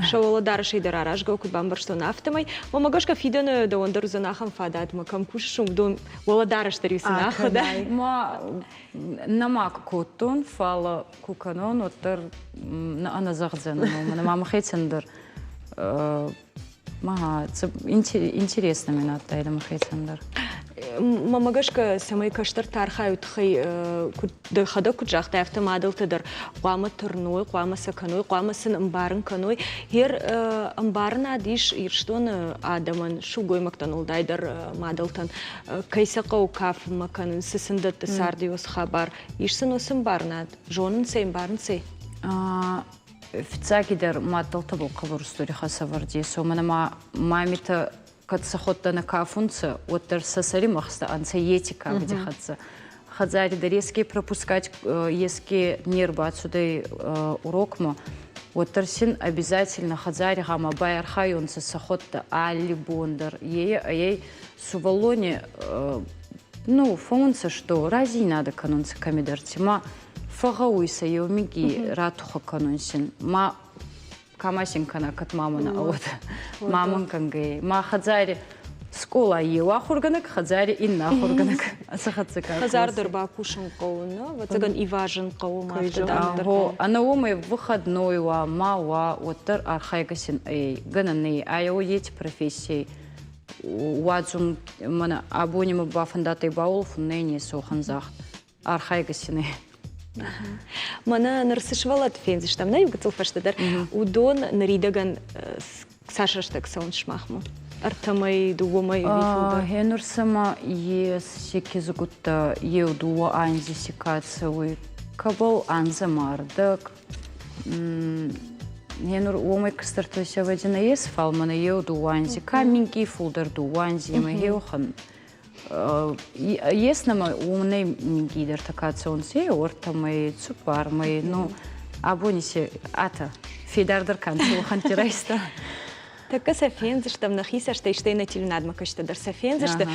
Сӕуӕлӕдарӕсӕй дӕр аразгӕ куыд бамбӕрстон, афтӕмӕй. Мӕмӕ гӕсгӕ фидӕны дӕуӕн дӕр уыдзӕн ахӕм фадат, ӕмӕ кӕм кусыс, уыдон уӕлӕдарӕс дӕр иу сын ахуыда. Ма нӕма кодтон, фал ку кӕнон, уӕддӕр нӕ ӕнӕзӕгъдзӕнӕн, уомӕн ӕма мӕхецӕн дӕр Ага, интересно мин адтайдӕ мӕхецӕн дӕр. Мӕмӕ гӕсгӕ, цӕмӕй кӕстӕртӕ архайуй туххӕй, куд дӕхӕдӕг куд загътай, афтӕ мадӕлтӕ дӕр хъуамӕ тырной, хъуамӕ сӕ кӕной, хъуамӕ сын ӕмбарын кӕной. Гьер ӕмбарынад ис Ирыстоны адӕмӕн, сылгоймӕгтӕн уӕлдайдӕр мадӕлтӕн, кӕй сӕ хъӕуы кафынмӕ кӕнын, цы сын дӕтты царды уыцы хабар. Ис сын уыцы ӕмбарынад? Зонынц ӕй, ӕмбарынц ӕй? Фиццагидӕр маддӕлтӕбӕл хъӕбӕр устур ихӕсӕвӕрд ес, уомӕн ӕма мамитӕ кӕд сӕхуӕдтӕ нӕ кафунцӕ, уӕддӕр сӕ сӕри мӕхстӕ ӕнцӕ еци кафти хӕццӕ. Хӕдзари дӕр еске пропускать еске не рбацудӕй урокмӕ, уӕддӕр син обязательно хӕдзари гъӕма байархайонцӕ сӕхуӕдтӕ алли бон дӕр. Е ӕй сувӕллони ну, фӕуунцӕ, что разийнадӕ кӕнунцӕ кӕмидӕрти, ма фӕгъгъӕуй сӕ еу минкъий ратухӕ кӕнун син. Ма кӕмӕ син кӕна, кӕд мамӕ нӕ уод. Мамӕн кӕнгӕй. Ма хӕдзари скъола еу ахургӕнӕг, хӕдзари иннӕ ахургӕнӕг. Аци хӕццӕ ка Хӕдзар дӕр бакусын хъӕуы, нӕ? Ӕвӕццӕгӕн, ивазын хъӕуы ма афтӕ дарддӕр. Гъо, ӕнӕ уомӕй выходной уа, ма уа, уӕддӕр архайгӕ син ӕй. Гӕнӕн нӕй, айӕ ети профессийӕй уадзун мӕнӕ абони мӕ бафӕндадтӕй бауолфун, нӕ не сохӕн загъд. Архайгӕ син Мӕнӕ ныр цы сывӕллӕтты фендзыстӕм, нӕ иу гыццыл фӕстӕдӕр, уыдон ныридӕгӕн цас рӕстӕг цӕуынц сымахмӕ? Ӕртӕ мӕй, дыууӕ мӕй ӕви фылдӕр? Гъенур сӕмӕ ес си кизгуттӕ еу дууӕ анзи си ка цӕуй, кӕбӕл анзӕ мардӕг. Гъенур уомӕй кӕстӕртӕ сӕвӕдзи нӕ ес, фал мӕнӕ еу дууӕ анзи, ка минкъий фулдӕр дууӕ анземӕ еуӕхӕн Ес нӕмӕ уонӕй минкъийдӕртӕ ка цӕунцӕ, ӕртӕмӕй, цуппармӕй, ну, абони си атӕ федардӕр ка нцӕ, уӕхӕнтти райста. Тӕккӕ сӕ фендзыстӕм нӕхи цӕстӕй, стӕй нӕ телеуынадмӕ кӕсджытӕ дӕр сӕ фендзысты.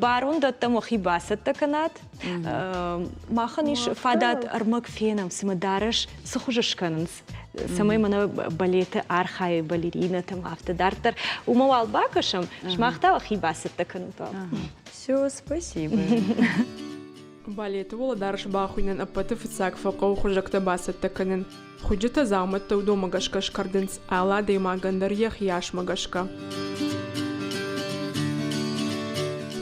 Барон дӕттӕм уӕхи бацӕттӕ кӕнат. Махӕн ис фадат ӕрмӕг фенӕм, цымӕ дарӕс цы хуызы скӕнынц, цӕмӕй мӕнӕ балеты архайы балеринӕтӕм афтӕ дарддӕр. Уымӕ уал бакӕсӕм, сымах та уӕхи бацӕттӕ кӕнут уал. Все, спасибо. Балеты уӕлӕдарӕс бахуыйнӕн ӕппӕты фыццаг фӕхъӕуы хуызӕгтӕ бацӕттӕ кӕнын. Хуыйджытӕ дзаумӕттӕ уыдонмӕ гӕсгӕ скӕрдынц алы адӕймагӕн дӕр йӕхи асмӕ гӕсгӕ.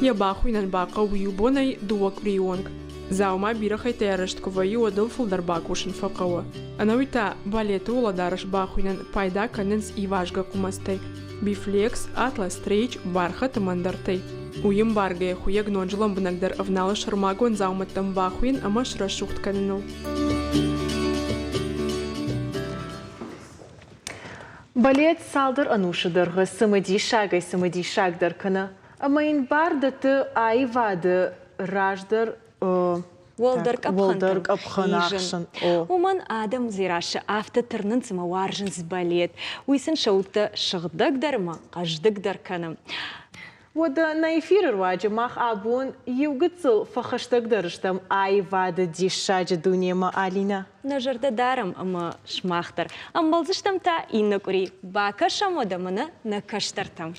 Йӕ бахуыйнӕн бахъӕуы иу бонӕй дыууӕ къуырийы онг. Дзаума бирӕ хӕйттӕй арӕзт куы вӕййы, уӕд ыл фылдӕр бакусын фӕхъӕуы. Ӕнӕуи та балеты уӕлӕдарӕс бахуыйнӕн пайда кӕнынц ивазгӕ хъуымӕцтӕй – бифлекс, атлас стрейч, бархӕт ӕмӕ ӕндӕртӕй. Уый ӕмбаргӕйӕ хуыйӕг ноджы лӕмбынӕгдӕр ӕвналы сӕрмагонд дзаумӕттӕм бахуыйын ӕмӕ срӕсугъд кӕныныл. Балет цалдӕр ӕнусы дӕргъы цымыдисагӕй цымыдисагдӕр кӕны ӕмӕ йын бар дӕтты аивады раздӕр уӕлдӕр къӕпхӕн ахсын. Уымӕн адӕм Дзерассӕ афтӕ тырнынц ӕмӕ уарзынц балет. Уый сын сӕ удтӕ сыгъдӕгдӕр ӕмӕ хъӕздыгдӕр кӕны. Уӕдӕ нӕ эфиры руаджы мах абон иу гыццыл фӕхӕстӕгдӕр стӕм аивады диссаджы дунемӕ, Алинӕ. Нӕ зӕрдӕ дарӕм ӕмӕ сымах дӕр. Ӕмбӕлдзыстӕм та иннӕ къуыри. Бакӕсӕм уӕдӕ мӕнӕ нӕ кӕстӕртӕм.